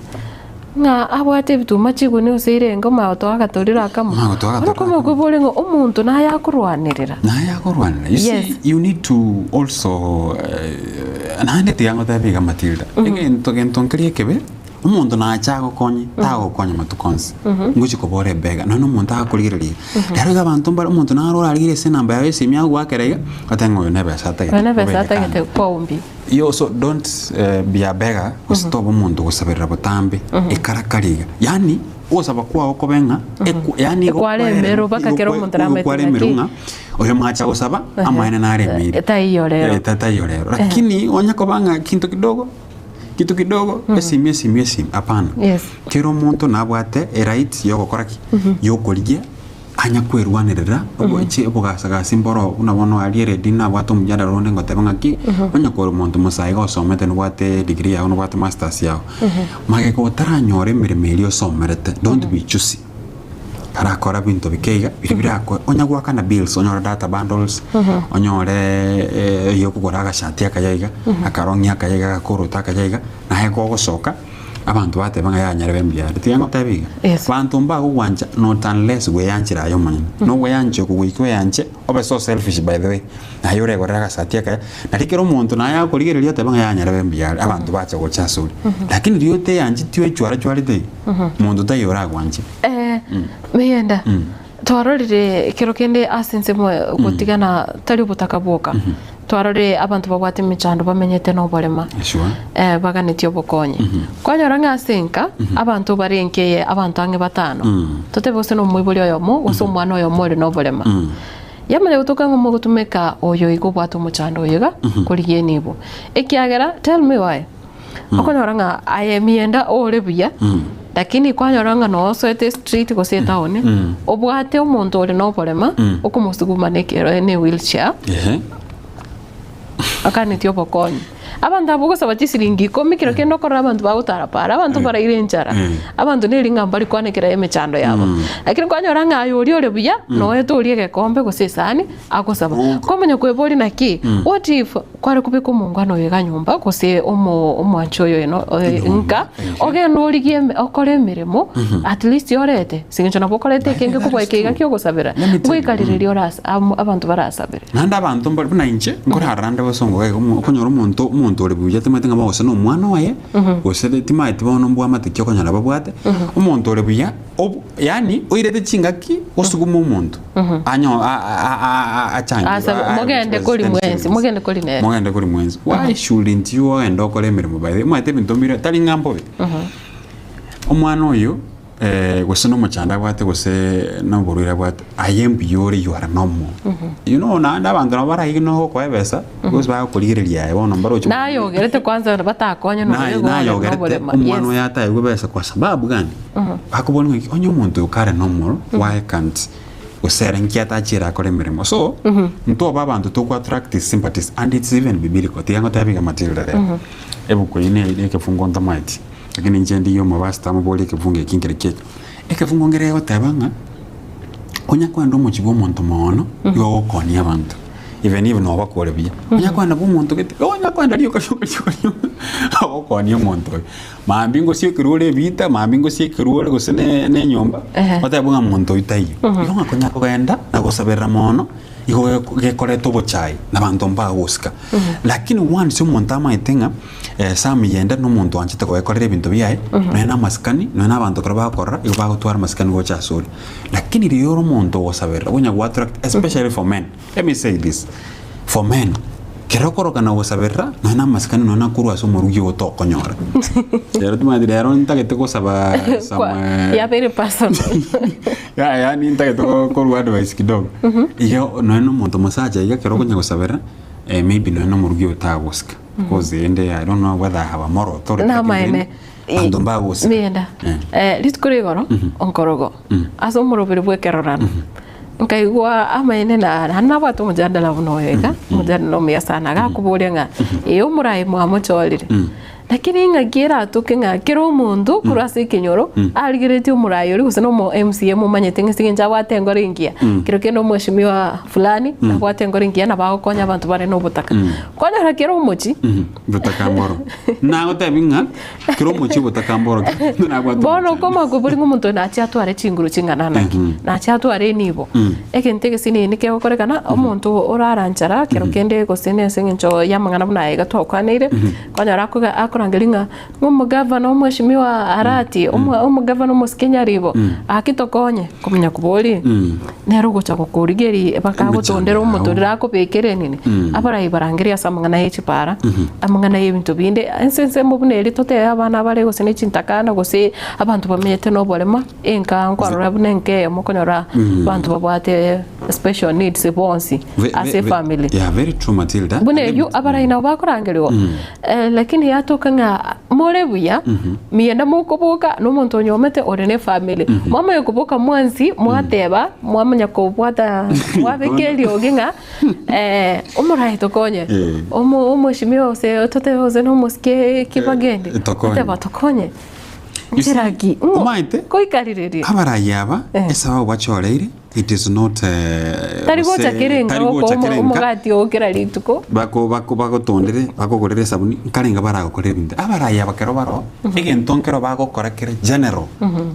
ng'a abwate ebituma chiguni gose irenge omanye gotoa agatorero akamo Omanye gotoa bono agatorero okomanya akamo. kobori ng'a omonto naye akorwanerera Naye akorwanerera. You see, Yes. you need to also eh, naende tiga ngotebie iga Matilda, egento gento nkeria ekebe, Omonto nache agokonye, tagokonya matuko onsi. Ngochia kobora ebega, nonya omonto agakorigereria iga. Rero iga abanto mbare, omonto naro orarigererie ase enamba yago y'esimi agoakera iga, otebe ng'a oyo nebesa atagete, Oyo nebesa obeke atagete kando. kwaumbi. You also don't be a beggar, gose toba omonto ogosaberera botambe, ekarakari iga. Yaani, ogosaba kwao kobe ng'a, ekwa yaani igo Ekwaremerwa mpaka kera omonto igo aramanyete kwaremerwa ng'aki. ng'a, oyo mwacha gosaba, amaene naremeire. Taiyo rero. Eh, taiyo rero. Lakini onye koba ng'a kinto kidogo. Kitu kidogo esimi esimi esimi hapana. Yes. Kera omonto nabwate eright yogokora ki? Yokorigia anya kwerwanerera oboche obogasagasi mboro buna bono aria eredi nabwate omojadala onde ngoteba ng'aki onye kore omonto mosae iga osomete nobwate degree yago nobwate masters yago magega otaranyora emeremo eria osomerete don't be choosy. Arakora binto bike iga, biria birakoe, onya goakana bills, onyore data bundles, onyore eywo okogora agashati akaya iga, akarong'i akaya iga, agakoroto akaya iga, naye kogosoka, abanto bateba ng'a yaya nyarebe mbuya ere. Tiga ngotebie iga, Yes. banto mbagogwancha not unless bweyanchire aye omonyene. Nogweyancha oko goika oeanche, obe so selfish by the way, naye oregorere agasati akaya, nari kera omonto naye akorigereria oteba ng'a yaya nyarebe mbuya ere, abanto bacha gocha asore. Lakini riria oteyancheti oechwarachwarete iga, Monto taiyo oragwanche. Eh, Meyenda, twarorire ekero kende ase ensemo gotigana tari obotaka bwoka, twarorire abanto babwate emechando bamenyete na oborema, Sure. eh, baganetie obokonyi. Kwanyora ng'a ase enka, abanto bare enka eye abanto ang'e batano, totebe gose na omoibori oyomo, gose omwana oyomo ore na oborema. Yamanya gotoka ng'a omogotumeka oyo iga obwate omochando oyo iga, korigia enibo. Ekiagera, tell me why? Okonyora ng'a aye emienda ore buya, lakini kwanyora ng'a noo osoete estreet gose etown, obwate omonto ore na oborema, okomosuguma na ekero ne wheelchair, Ehe. akanetie obokonyi. Abanto abwo ogosaba chisiringi ikomi kero kende okorora abanto bagotara para, abanto baraire enchara, abanto neri ng'a mbari kwanekera emechando yabo. Lakini kwanyora ng'a aye oria ore buya, noete orie egekombe gose esani agosaba. Kwamanya kweboria naki, what if kware kobeka omongwana oyo iga nyomba gose omo omwanchi oyo eno nka, ogende origie eme okore emeremo at least orete, ase eng'encho nabo okoreta ekenge kobua eke iga kiogosabera, ngoikarireria orasa abanto barasabere. Naende abanto mbare buna inche, nkorarora nde bosongo iga iga okonyora omonto omonto ore buya timanyeti ng'a gose na omwana oye, gose timanyeti bono mbwamate ki okonyora babwate, omonto ore buya obu yaani oirete chingaki gosuguma omonto anyo a- a- a- a- achange Asabe, a- a- mogende kori mwensi, mogende kori nere. mogende kori mwensi. Why shouldn't you ogende okore emeremo by the way? Omanyete ebinto mbire tari ng'a mbobe. Omwana oyo Gose nomochando abwate gose noborwaire abwate, aye mbuya ore you are normal. You know naende abanto nabo baraige nogokoa ebesa, gose bagokorigereria aye bono mbaroche Nayogerete kwanza batakonye nonya Naye igo ore nayogerete noborema, omwana yes. oyo ataegwe ebesa kwa sababu gani? Bakobori ng'a onye omonto oyo kare normal, why can't gose ere nki atachiire akore emeremo. So, ntobe abanto toko attract sympathies and it's even biblical, tiga ngotebi iga Matilda rero, ebuku eyio ne ekefungo ntomaeti. Lakini inche ndigie omobasta amoborie ekefungo eki nkere kiaito. Ekefungo nkere gegoteba ng'a onya kwenda omochie bwa omonto moono, igo ogokonia abanto even if noba kore buya. Onya kwenda bwa omonto gete, onya kwenda rioka rioka rioka rioka ogokonia omonto oyo. Mambia ngosiekerwa ore ebita, mambia ngosiekerwa ore gose ne ne enyomba, otebe ng'a monto oyio taiyo. Igo ng'a konya kogenda na gosaberera mono, igo gekoreta obochai na abanto mbagosika. Lakini once omonto amaete ng'a. Sam yende nomonto oanchete goekorera ebinto biaye, nonya na amasikani, nonya na abanto ekero bagokorora, igo bagotwara amasikani gocha asore. Lakini riria ore omonto ogosaberera, onya go attract especially for men, let me say this, for men, kero okorokana gosaberera, nonya na amasikani nonya nakorwa ase omorugi ogo tokonyora. Rero timanyeti rero ntagete gosaba some Kwa- yabeire personal. ya yaani ntagete ko- korwa advice kidogo. Iga nonya na omonto omosacha iga ekero okonya gosaberera, maybe nonya na omorugi ogo tagosika. Because ende I don't know whether I have a moral authority lakini Namaene. rende abanto mbagosika. Miyenda. Eh. Eh, rituko ria igoro onkorogo ase omoroberi bw'ekerorano nkaigwa amaene na naende nabwate omojadala buna oyo iga omojadala omuya sana agakoboria ng'a ee omoraai mwamochorire lakini ng'aki eratoke ng'a kera omonto korwa ase ekenyoro arigeretie omoraai oria gose na omo MCA momanyete ng'a ase eng'encho abwate engoro engiya kero kende omweshimiwa fulani nabwate engoro engiya nabo agokonya abanto bare na obotaka. Konyora kera omochie. Botaka mboro. Nagotebi ng'a kera omochie obotaka mboro nabwate Bono omochie. okomanya bori ng'a omonto oyo nachie atware chinguru ching'ana naki, nachie atware enibo. Egento egesinini kegokorekana, omonto oraranchara kero kende gose na ase eng'encho ya amang'ana buna aya iga twakwaneire, kwanyora akoga akorangeria ng'a ng'a omogavana omweshimiwa Arati, omo omogavana omosike Nyaribo, gaki tokonye, komanya koboria. Nere ogocha gokorigeria bakagotondera Emechando omotorero yao. akobekere nini abarai barangerie ase amang'ana ye chipara amang'ana ye ebinto binde ense ensemo buna eria totebe abana bare gose ne chintakana gose abanto bamenyete na oborema enka nkwarora buna enka eyemo okonyora abanto babwate special needs bonsi Ve- ase ve- ve- efamily. Yeah, very true Matilda. Buna eyio abarai nabo bakorangerigwa Lakini yatoka ng'a more buya, miyenda mokoboka nomonto onyomete ore nefamiri. Mwamanya koboka mwensi mwateba, mwamanya kobwata mwabeka eriogi ng'a omoraai tokonye, Eh. omo omweshimiwa gose totebe gose na omosike kibagende, Eh, tokonye. oteba tokonye. You see, Nchera ki? Ng'o omaete, koikarireria. abarai aba Eh. esababu bachoreire It is not eh, Tari gocha gose- kere enka tari gocha gokoa kere enka. omogati oo kera rituko. Bako bako bagotondere bakogorere esabuni nkarenga baragokora ebinto abarai aba kero baro egento nkero bagokora kere general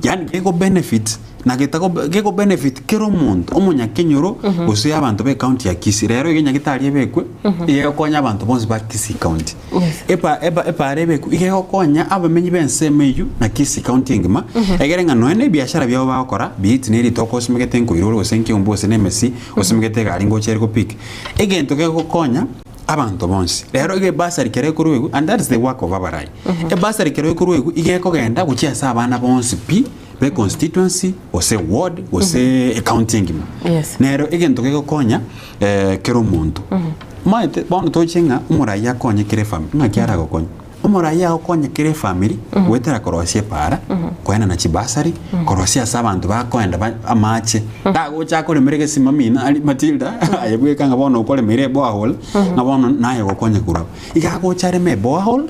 yaani gego benefit na getago gego benefit kera omonto omonyakenyoro gose abanto ba ecounty ya Kisii rero iga nyagetari ebekwe iga egokonya abanto bonsi ba Kisii county Yes. Epa epa epaara ebekwe iga egokonya abamenyi b'ensemo eyio na Kisii county engima egere ng'a nonya na ebiashara biabo bagokora be it ne ritoke osimegete nkoirore gose nkeumbu gose na emesi osimegete egari ngocha ere gopick. Egento kegokonya abanto bonsi. Rero iga ebursary kero ekorwa igwe and that is the work of abarai. Ebursary kero ekorwa igwe iga ekogenda gochia ase abana bonsi pi be constituency gose ward gose ecounty engima. Yes. Nero egento kegokonya kera omonto. Omanyete bono toche ng'a omorai akonye kera efamiri, ng'aki aragokonye? Omorai agokonya kera efamiri goetera korosia epaara, koenana chibasari, korosia ase abanto bakoenda ba amache. Tagocha akoremera egesima mino aria Matilda aye bweka ng'a bono okoremeire eborehole ng'a bono naye ogokonya korwa abwo. Iga agocha areme eborehole,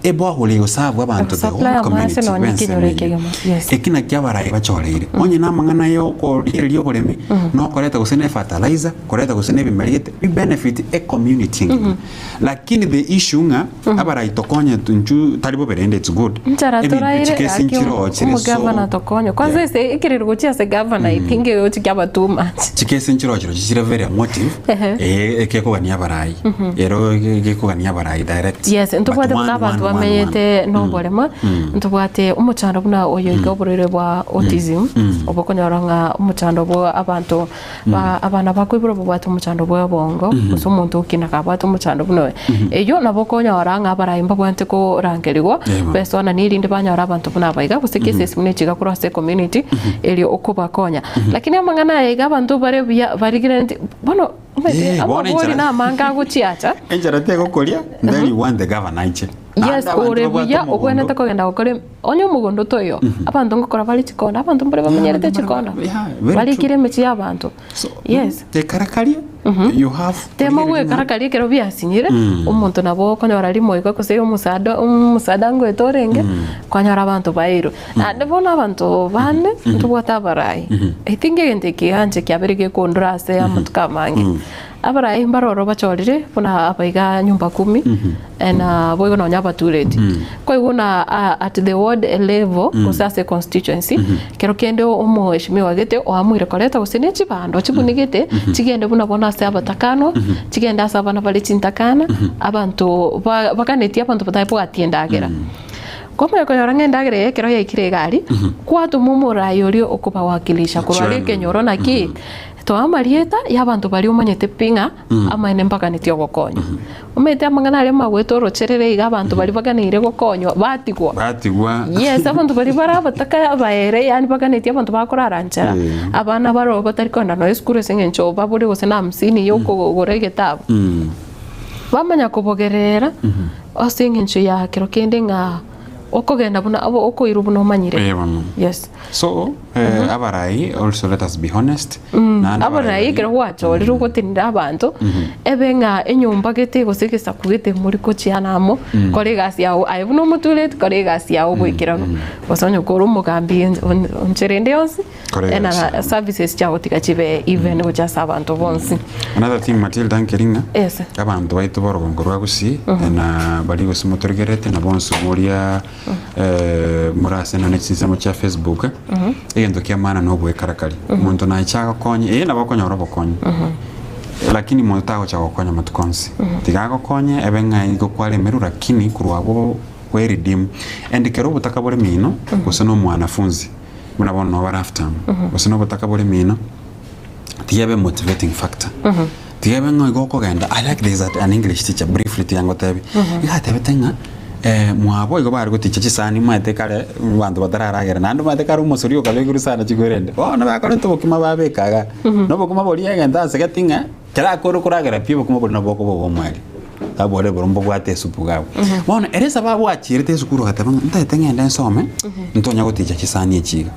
eborehole egoserve abanto the Egosupply whole amache community nonye b'ensemo ekenyoro eyio. ekegima. Yes. Eki nakio abarai bachoreire. Onye namang'ana ya okorigereria oboremi, nokoreta gose ne efertilizer, koreta gose ne ebimeri gete, bibenefit ecommunity engima. Lakini the issue ng'a abarai tokonye intwe tari bobe rende it's good. Nchara Ebinto toraire chikesi gaki nchiroo chire so omogavana tokonye. Kwanza Yeah. ase ekerero gochia ase gavana I think egochi kiaba too much. Chikesi nchiroo chiro chire very emotive Ehe. eh, ekekogania abarai ero gekogania abarai direct. Yes, But ntobwate buna one, abanto one, one, one. bamenyete noborema, ntobwate omochando buna oyo iga oborwaire bwa autism, obo okonyora ng'a omochando bwa abanto Ba abana bakoiborwa babwate omochando bw'obongo, gose omonto okina kabwate omochando buna oyo. Eyio nabo okonyora ng'a abarai mbabwenerete korangerigwa, Eba. besoananie erinde banyore abanto buna aba iga, gose cases buna echi iga korwa ase ecommunity, erio okobakonya. Lakini amang'ana aya iga abanto bare buya barigerereti, bono omanyete Eh, bono amabori enchera- na amange agochiacha. Enchera tegokoria, then you want the governor aiche. Yes, Naende abanto ore babwate buya omogondo. obwenerete kogenda gokora em- onye omogondo toiyo, abanto ngokora bare chikondo, abanto mbare bamenyerete chikondo, Yeah, very barikire emechie y'abanto. Yes. Ekarakaria, you have Tema korigereria ng'a- gwekarakaria ekero biasinyire, omonto nabo okonyora rimo iga gose omosada omosada ngoeta orenge, kwanyora abanto bairwe. Naende bono abanto bande, ntobwate abarai. I think egento eke eanche kiabeire gekondora ase amatuko amange. Abarai mbaroro bachorire buna abaiga nyumba kumi na boigo nonya abatureti. Kwaigwa buna at the ward level gose ase constituency kero kende omoheshimiwa gete oamuire koreta gose ne chibando chibunigete chigende buna bono ase abatakanwa chigende ase abana bare chintakana abanto ba baganetie abanto batabwati endagera. Kwamanya konyora ng'a endagera eye ekero yaikire iga aria kwatoma omorai oria okobawakilisha korwa aria ekenyoro naki Toa amarieta y'abanto baria omanyete pi ng'a amaene mbaganetie ogokonywa. Omanyete amang'ana aria magwete orocherere iga abanto baria baganeire gokonywa batigwa. Batigwa. Yes, abanto baria bare abataka abaere yaani baganetie abanto bakorara nchera, abana baroo batari kogenda nonya esukuru ase eng'encho babure gose na hamsini ya okogora egetabu. Bamanya kobogerera ase eng'encho ya kero kende ng'a okogenda buna okoirwa buna omanyire. Eh, bono. Yes. So, eh, abarai also let us be honest. Naende Abarai ekero gwachorire ogotenena abanto, ebe ng'a enyomba gete gose egesaku gete mori gochiana amo, kora egasi yago aye buna omotureti kora egasi yago boikeranu. Gose onye kore omogambi enchera ende yonsi, Kora egasi ena yago. services chiago tiga chibe even gochia ase abanto bonsi. Another thing Matilda nkeri ng'a Yes. abanto baito b'orogongo rwa Gusii na baria gose motorigererete na bonsi moria more ase nonye chinsemo chia Facebook, egento kia maana na ogoekarakari. Omonto nache agokonye, ee nabo okonyora obokonyi, lakini monto tagocha gokonya amatuko onsi. Tiga agokonye ebe ng'a igo kwaremerwe lakini korwa abwo kwe redeem. And kero obotaka bore mino, gose na omwanafunzi, buna bono nabo bare after amo, gose na obotaka bore mino, tiga ebe motivating factor. Tiga ebe ng'a igo okogenda, I like this that an English teacher briefly tiga ngotebie, iga atebete ng'a mwabo igo bare goticha chisani omanyete kare abanto batararagera naende omanyete kare omosori okabekirwe sana chikwerende, bono bakoreta obokima babeka igaa, na obokima boria egento asegeti ng'a kera akore koragera pi obokima boria nabo bokoba obwa omweri, abore boria mbobwate esupu iga abwo. Bono ere esababu achierete esukuru agateba ng'a ntagete ng'ende nsome, ntonya goticha chisani echi iga.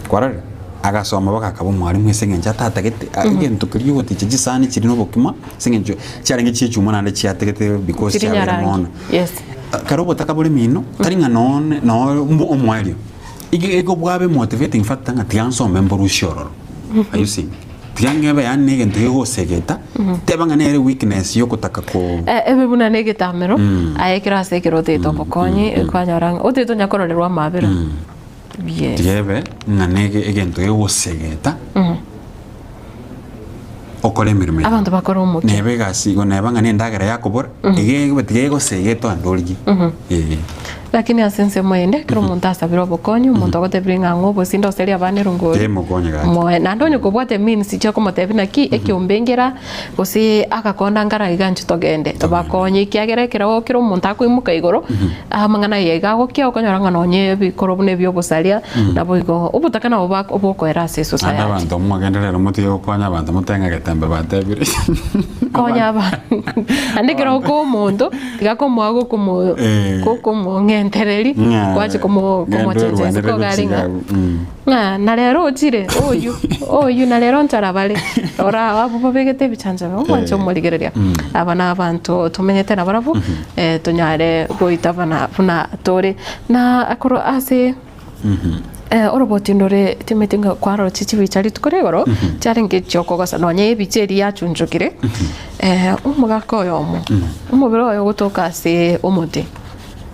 Kwarorire? Agasoma mpaka akaba omwalimu ase eng'encho atatagete egento keria ogoticha chisani chiria na obokima ase eng'encho chiarenge chia echuma naende chiategete because Chiri chiabeire nyarangi. mono. Yes. Kare obotaka bore mino, tari ng'a noo noo omoerio, igo igo bwabe motivating factor ng'a tiga nsome mborusie ororo. Are you seeing? Tiga ng'ebe yaani na egento gegosegeta, teba ng'a nere weakness yokotaka ko Ebe buna na egetamero, aye ekero ase ekero otagete obokonyi, kwanyora ng'a otagete onya kororerwa amabera. Yes. Tiga ebe ng'a nege egento gegosegeta okore emeremo eye. Abanto bakore omokia. Neba egasi igo neba ng'a na endagera yakobora, ege ebe tiga egosegeta onde origie. Eh. Lakini ase ensemo ende, ekero omonto asabire obokonyi, omonto agotebire ng'a ng'a obosinde oserie abana erongori, Eh, mokonye gaki. moe. Naende onye kobwate means chiakomotebia naki ekiombe nkera, gose agakonda nkara iga inche togende, tobakonye ekiagera ekero kera omonto akoimoka igoro, amang'ana aya iga agokia okonyora ng'a nonye ebikoro buna ebia obosaria, naboigo obotaka nabo bako bokoera ase Naende esociety. abanto mogenderere motige gokonya abanto mote ng'a getembe batebire. Konya abanto, naende ekero okoa omonto, tiga komoa gokomo Eh. gokomong'entereri, Ng'a gwachi komo ng'ende komochencha orwanere isiko iga are ng'a gochia abwo, mm. ng'a na rero ochire oywo oywo na rero nchara bare, rora abwo babegete ebichanchabe omwanche Eh. omorigereria. Mm. Aba na abanto tomenyete nabarabwo, tonyare goitabana buna tore. Na korwa ase Oroboti ndore timeti ng'a kwaroche chibicha rituko ria igoro, chiarenge chiokogosa nonya ebicha eria yachunchukire, omogaka oyomo, omobere oye ogotoka ase omote.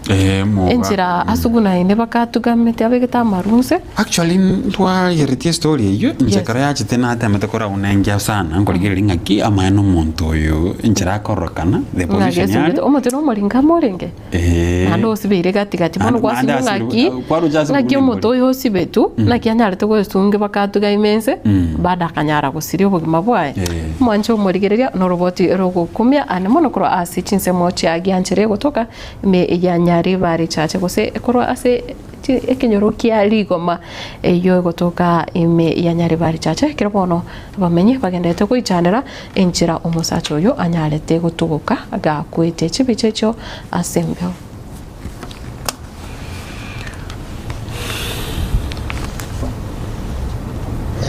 Eh, omogaka. Enchera asugunaine bakatugamete abegete amaru inse. Actually ntwayeretie estory eywo, inche Yes. ekero yachete natemete korauna engiya sana, nkorigereria ng'aki amaene omonto oyo enchera akororokana, the Ng'a position gesungete yare. omote nomoringamu orenge. Ee. Naende osibeire gati gati bono Naende- gwasinywa naende asibirwe- ng'aki kwaruche ase ng'aki buna omote embori. oyo osibetu naki anyarete goesungia bakatuga ime ense bado akanyara gosiria obogima bwaye. Eh. Omwanche omorigereria noroboti rogokumia ane mono korwa ase chinsemo chia gianchere gotoka ime ya Nyaribari Church gose korwa ase chi ekenyoro kia rigoma eyio egotoka ime ya Nyaribari Church ekero bono abamenyi bagenderete goichanera Enchera omosacha oyo anyarete gotugoka gakwete chibicha echio ase embeo.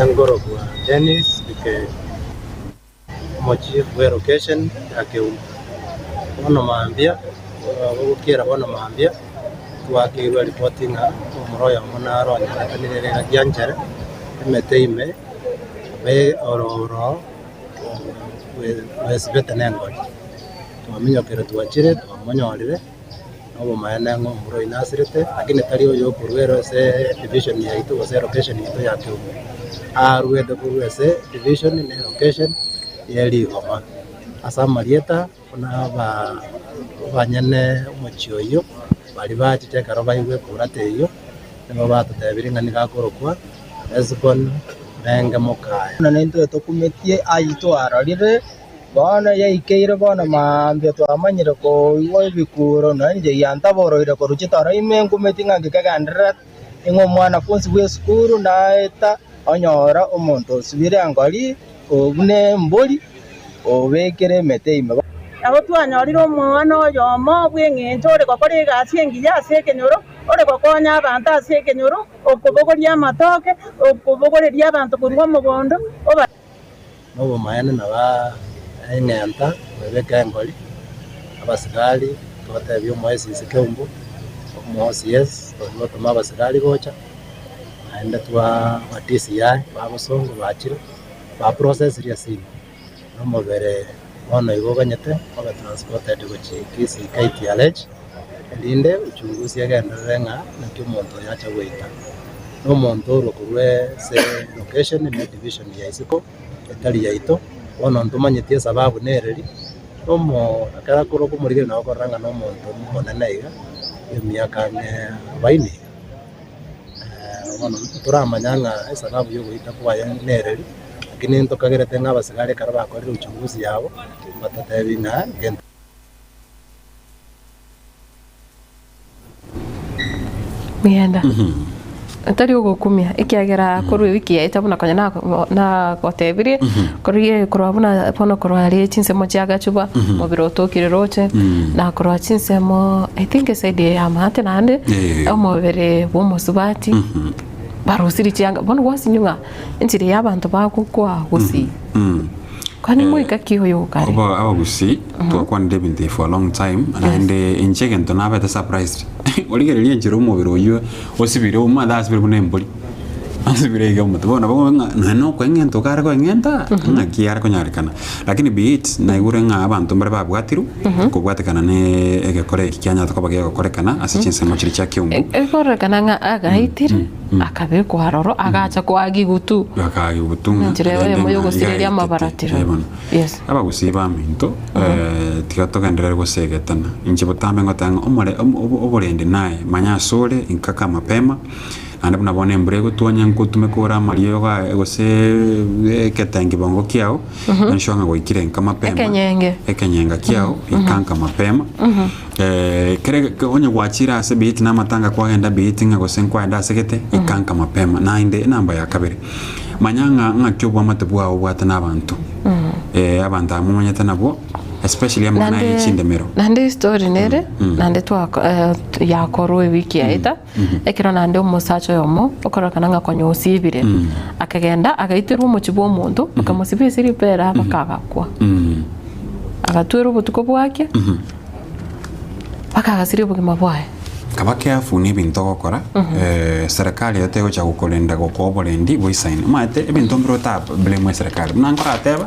Engorogwa Dennis Bikeri, omochief bw'elocation ya Keumbu. Bono mambia, bogokiera bono mambia, twakeirwe ripoti ng'a omoro oyomo naro onyorekanire riga gianchere emete ime Abe orooro bwesibete nengori, twaminyokire twachire twamonyorire, na obomaene ng'a omura oyio nasirete, lakini tari oyo okorwa ere ase edivision yaito gose elocation yaito ya Keumbu. Arwete korwa ase edivision na elocation ye rigoma. Ase amarieta buna aba abanyene omochie oyio, baria bachiche ekero baigwa ekurata eyio, nigo batotebirie ng'a nigo akorokwa Hesiboni nenge mokaye. Buna naintwe tokumetie ayio twarorire, bono yaikeire bono mambia twamanyire koigwa ebikuuro, na inche giantaboroire korwa chitoro ime nkumetie ng'a nkegendererete, ing'o omwanafunsi bw'esukuru naeta onyora omonto osibire engori buna embori, obekire emete ime. Nabo twanyorire omwana oyomo bw'engencho ore gokora egasi engiya ase ekenyoro, ore gokonya abanto ase ekenyoro, okobogoria amatoke, okobogoreria abanto korwa omogondo, oba. Nobomaene naba eng'enta kwebeka engori, abasigari twatebia omoesisi Keumbu, omo OCS twaria gotoma abasigari gocha, naende twa aba DCI ba Bosongo bachire, ba processirie esimi, na omobere bono igo oganyete obe transported gochia Kisii KTRH. Erinde uchunguzi egenderere ng'a naki omonto oyo acha goita. Nomonto orwe korwa ase location na edivision ya isiko etari yaito, bono ntomanyeti esababu nereri, nomo ekero akorwa komorigereria nabo okorora ng'a nomonto omonene iga, emiaka ang'e arobaini iga. Bono ntoramanya ng'a esababu ya ogoita kwaye nereri, lakini ntokagerete ng'a abasigari ekero bakorire uchunguzi yabo, mbatotebi ng'a gento. Mienda. Tari ogokumia ekiagera korwa ewiki yaeta buna konya nagotebirie korwa korwa buna bono korwa aria chinsemo chia Gachuba omobere otokire roche na korwa chinsemo I think eside eye ya maate naende omobere bwa omosubati barosirie chianga bono gwasinywa ng'a enchera ya abanto bagokwa gosii. Kwani moika ki oyo okare? Obo abagusii twakwanire ebinto ebi for a long time naende inche egento nabete surprised origereria enchera omobere oywo osibire omanyete asibire buna embori asibire iga omote bono nabo ng'a nonya na okoeng'enta okare koeng'enta ng'aki yare konyarekana lakini be it naigure ng'a abanto mbare babwatirwe kobwatekana na egekora eki kianyarete koba gegokorekana ase chinsemo chiria chia kiumbu. Ekororekana ng'a agaitire. akabekwa aroro agacha koagigwa tu. Akagigwa tu ng'a Enchera rende eyemo ng'a yogosireria iga amabaratiro. aetete. Eh, bono. Yes. Abagusii baminto, eh, tiga togenderere gosegetana. Inche botambe ngoteba ng'a omore omo obo oborendi naye, manya asore, inkaka mapema, naende buna bono embura egotwonya nkotumeka ore amariogo aye gose eketengi bongo kiago, ensure ng'a gwaikire nka mapema, Ekenyenge. ekenyenga kiago, ika nka mapema. Kere onye gwachire ase beat na amatanga kwagenda beat ng'a gose nkwagenda ase gete, ika nka mapema. Naende enamba ya kabere, manya ng'a ng'aki obwamate bwao obwate na abanto. Abanto aba momanyete nabwo, especially amang'ana aye chindemero. Naende estory nere, naende twako yakorwa ewiki yaeta, Ekero naende omosacha oyomo okororekana ng'a konya osibire, akagenda agaiterwa omochie bw'omonto, bakamosibia ase ribera mpaka agakwa. Agatwerwa obotuko bwake, mpaka agasiria obogima bwaye. Kaba careful na ebinto ogokora, serikali eye tegocha gokorenda gokoa oborendi boisaine. Omanyete ebinto mbire ota blame eserikali. Buna nkorateba,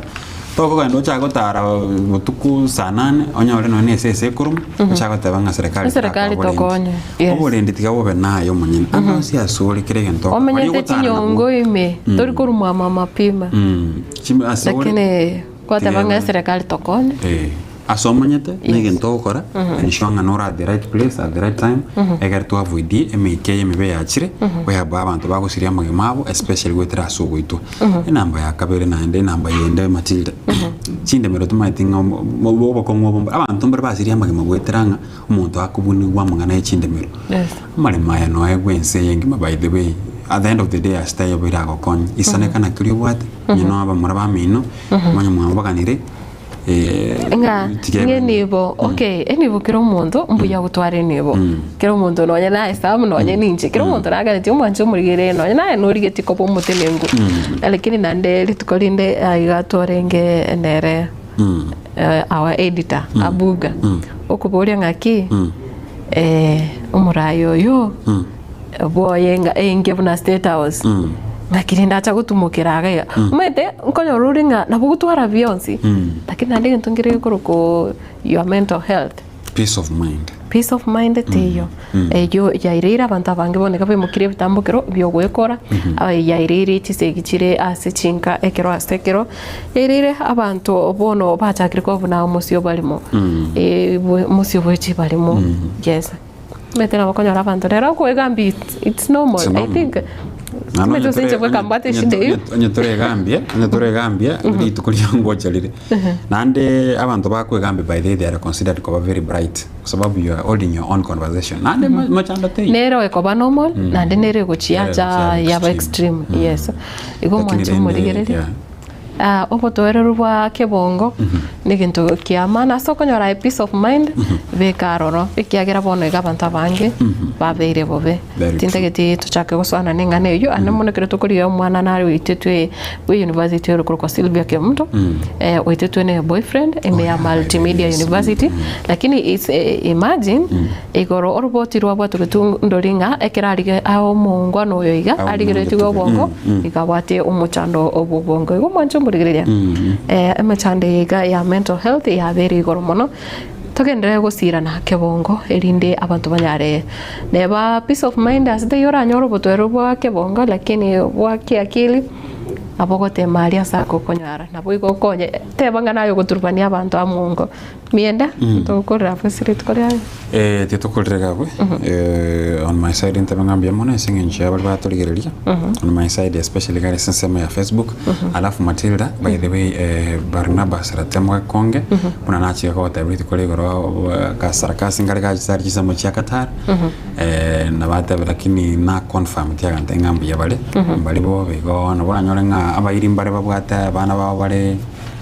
tokogenda ochake gotara botuko saa nane, onyore nonye na esese ekoruma, ochake goteba ng'a serikali Eserikali terakoa oborendi. tokonye, yes. Oborendi tiga bobe naye omonyene, ande onsi ase ore kera egento ogokora. Baria Omenyete ogotara nabwo. chinyongo ime, tori korumwa mapema. Chim- ase ore, Lakini kwateba tiga ng'a ebe. eserikali tokonye. Eh, ase omonyete, na egento ogokora, ensure ng'a nore at the right place at the right time, ekero to avoid emeika eye emebe yachire, whereby abanto bagosiria amagima abo especially goetera ase ogoitwa. Enamba ya kabere naende enamba yende Matilda, chindemero tomaeti ng'a omo- obo obokong'u obo abanto mbare basirie amagima goetera ng'a omonto akobunigwa amang'ana ya chindemero. Yes. Amaremo aya noegwe ense eye engima by the way, at the end of the day ase taiyo biragokonye, isaneka naki oria obwate, onye no abamura bamino, omanye mwabaganire. Ng'a tiga ng'a enibo okay enibo kera omonto mbuya gotwara enibo kera omonto nonye naye Sam nonye ninche kera omonto naganetie omwanche omorigereri nonye naye norigetie koba omotenenku lakini naende rituko rinde aiga twarenge nere our editor Abuga okoboria ng'aki omoraia oyo bwoye ng'a einge buna state house ng'aki rende acha gotumokera iga iga. Omanyete nkonyora ore ng'a nabo ogotwara bionsi lakini naende egento nkere gekorokwa your mental health. Peace of mind. Peace of mind teiyo. Eyio yaireire abanto abange bono iga baimokirie ebitambokero biogoekora, yaireire chisegi chire ase chinka ekero ase ekero, yaireire abanto bono bachakire koba buna omosio barimo, omosio bwe chibarimo, yes. Omanyete nabo okonyora abanto rero okoegambia it's it's normal It's I normal. think Naende omanyete gose inche bweka mbwate eshida eywo. Onye toregambie, onye toregambia, rituko ria ngocha rire. Naende abanto bakoegambia by the way they are considered koba very bright kwa sababu you are holding your own conversation. Naende machando teiyo. Nere ekoba normal naende nere egochiacha Nere egochia yaba extreme yes. Igo Lakini omwanche rende, omorigereria. yeah. Obotoereru bwa kebongo negento kia maana ase okonyora aye peace of mind beka aroro ekiagera bono iga abanto abange babeire bobe. Very true. Tintageti tochake gosoana na eng'ana eyio ande mono ekero tokorigia omwana nare oitetwe bwe university ore korokwa Sylvia Kemunto oitetwe ne boyfriend ime ya Multimedia University lakini it's imagine Igoro oroboti rwabwatogetwe ndori ng'a ekero arige ae omongwana oyo iga arigereretigwe obongo iga abwate omochando bw'obongo. Igo mwanche omorigereria emechando eye iga ya mental health yabeire igoro mono togenderere gosirana kebongo erinde abanto banyare neba peace of mind ase taiyo oranyore obotoereru bwa kebongo lakini bwa kiakili nabo ogotema aria ase akokonyara nabo igo okonye teba ng'a naye ogoturubania abanto amongo. Mienda, togokorera abwo ase rituko riaye. Eh, titokorire iga abwe. Eh, on my side ntabe ng'a mbuya mono ase eng'encho ya baria batorigereria. On my side especially iga ase ensemo ya Facebook. Alafu Matilda, by the way, eh, Barnabas Ratemo Gekonge, buna nachire kogotebia rituko ria igoro gasarakasi nkare gachete aria chinsemo chia Qatar. Eh, nabatebia lakini na confirm tiagante ng'a mbuya bare. Mbari bobe igo nabo oranyore ng'a abairi mbare babwate abana babo bare.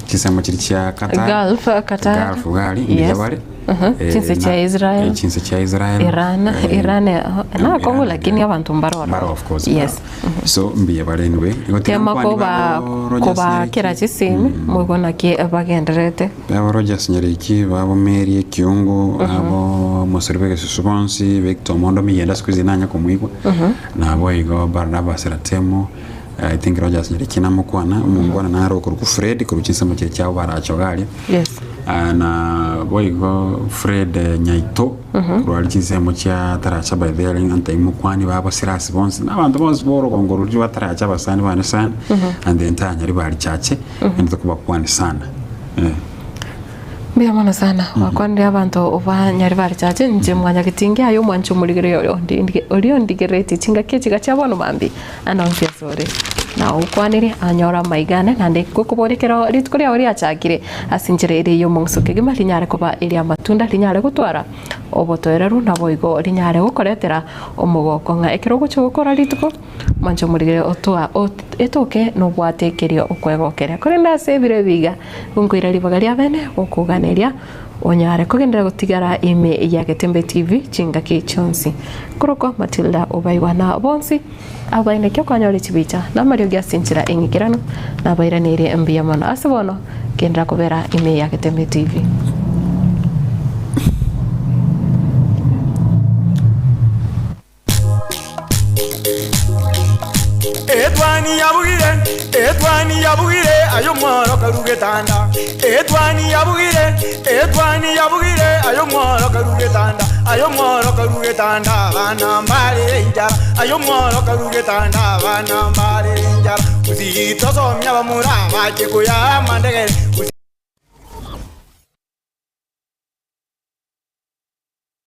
Chinsemo chiria chia Qatar, Gulf, Qatar. Gulf gari mbuya Yes. bare. Mhm. Chinse chia Israel. Chinse chia Israel. Iran, Iran na Congo Iran, lakini abanto mbaro ororo. Mbaro of course. Yes. mbaro. So mbuya bare anyway. Igo tiga Tema nkwani koba babo Rogers kobakera Nyariki. chisimi moigwe naki bagendererete. Babo Rogers Nyariki, babo Mary Ekiungu, abo Mosori bw'egesusu bonsi, Victor Omondo Miyenda siku hizi nanya komoigwa. Nabo igo Barnabas Ratemo. I think Rogers Nyariki namokwana, omongwana nare okorokwa Fred korwa chinsemo chiria chiabo barachoga aria. Yes. Ah, na boigo Fred Nyaito korwa aria chinsemo chia Taracha by the way ante mokwani babo Silas bonsi na abanto bonsi ba orogongo roria rwa Taracha abasani bane sana and the entire Nyaribari Church naende tokobakwani sana eh. Mbuya mono sana, gwakwanire abanto ba Nyaribari Church, inche mwanyagetingi aye omwanche omorigereria oria onde oria ondigereretie chingaki echi gachia bono mambia anonsi asore. Na okwanire anyore amaiga ane naende gokoboria ekero rituko riao riachakire ase enchera ere y'omong'uso kegima rinyare koba eri'amatunda rinyare gotwara obotoereru naboigo rinyare gokoretera omogoko ng'a ekero ogochia gokora rituko mwanche omorigere otoa etoke nobwate ekerio okwegokeria. Korende ase ebiro ebi iga nkoira ribaga riabene gokoganeria onyare kogenderera gotigara ime ya Getembe TV chingaki chionsi. Korokwa Matilda obaigwa na bonsi abaineki okonyora chibicha na amariogi ase enchera eng'ikeranu nabairaneirie mbuya mono. Ase bono genderera kobera ime ya Getembe TV. Etwani yabugire, etwani yabugire, aye omworo karue getanda. Etwani yabugire, etwani yabugire, aye omworo karue getanda. Aye omworo karue getanda, abana mbare enchara. Aye omworo karue getanda, abana mbare enchara. Gusii tosomia abamura abache koyaa amandegere.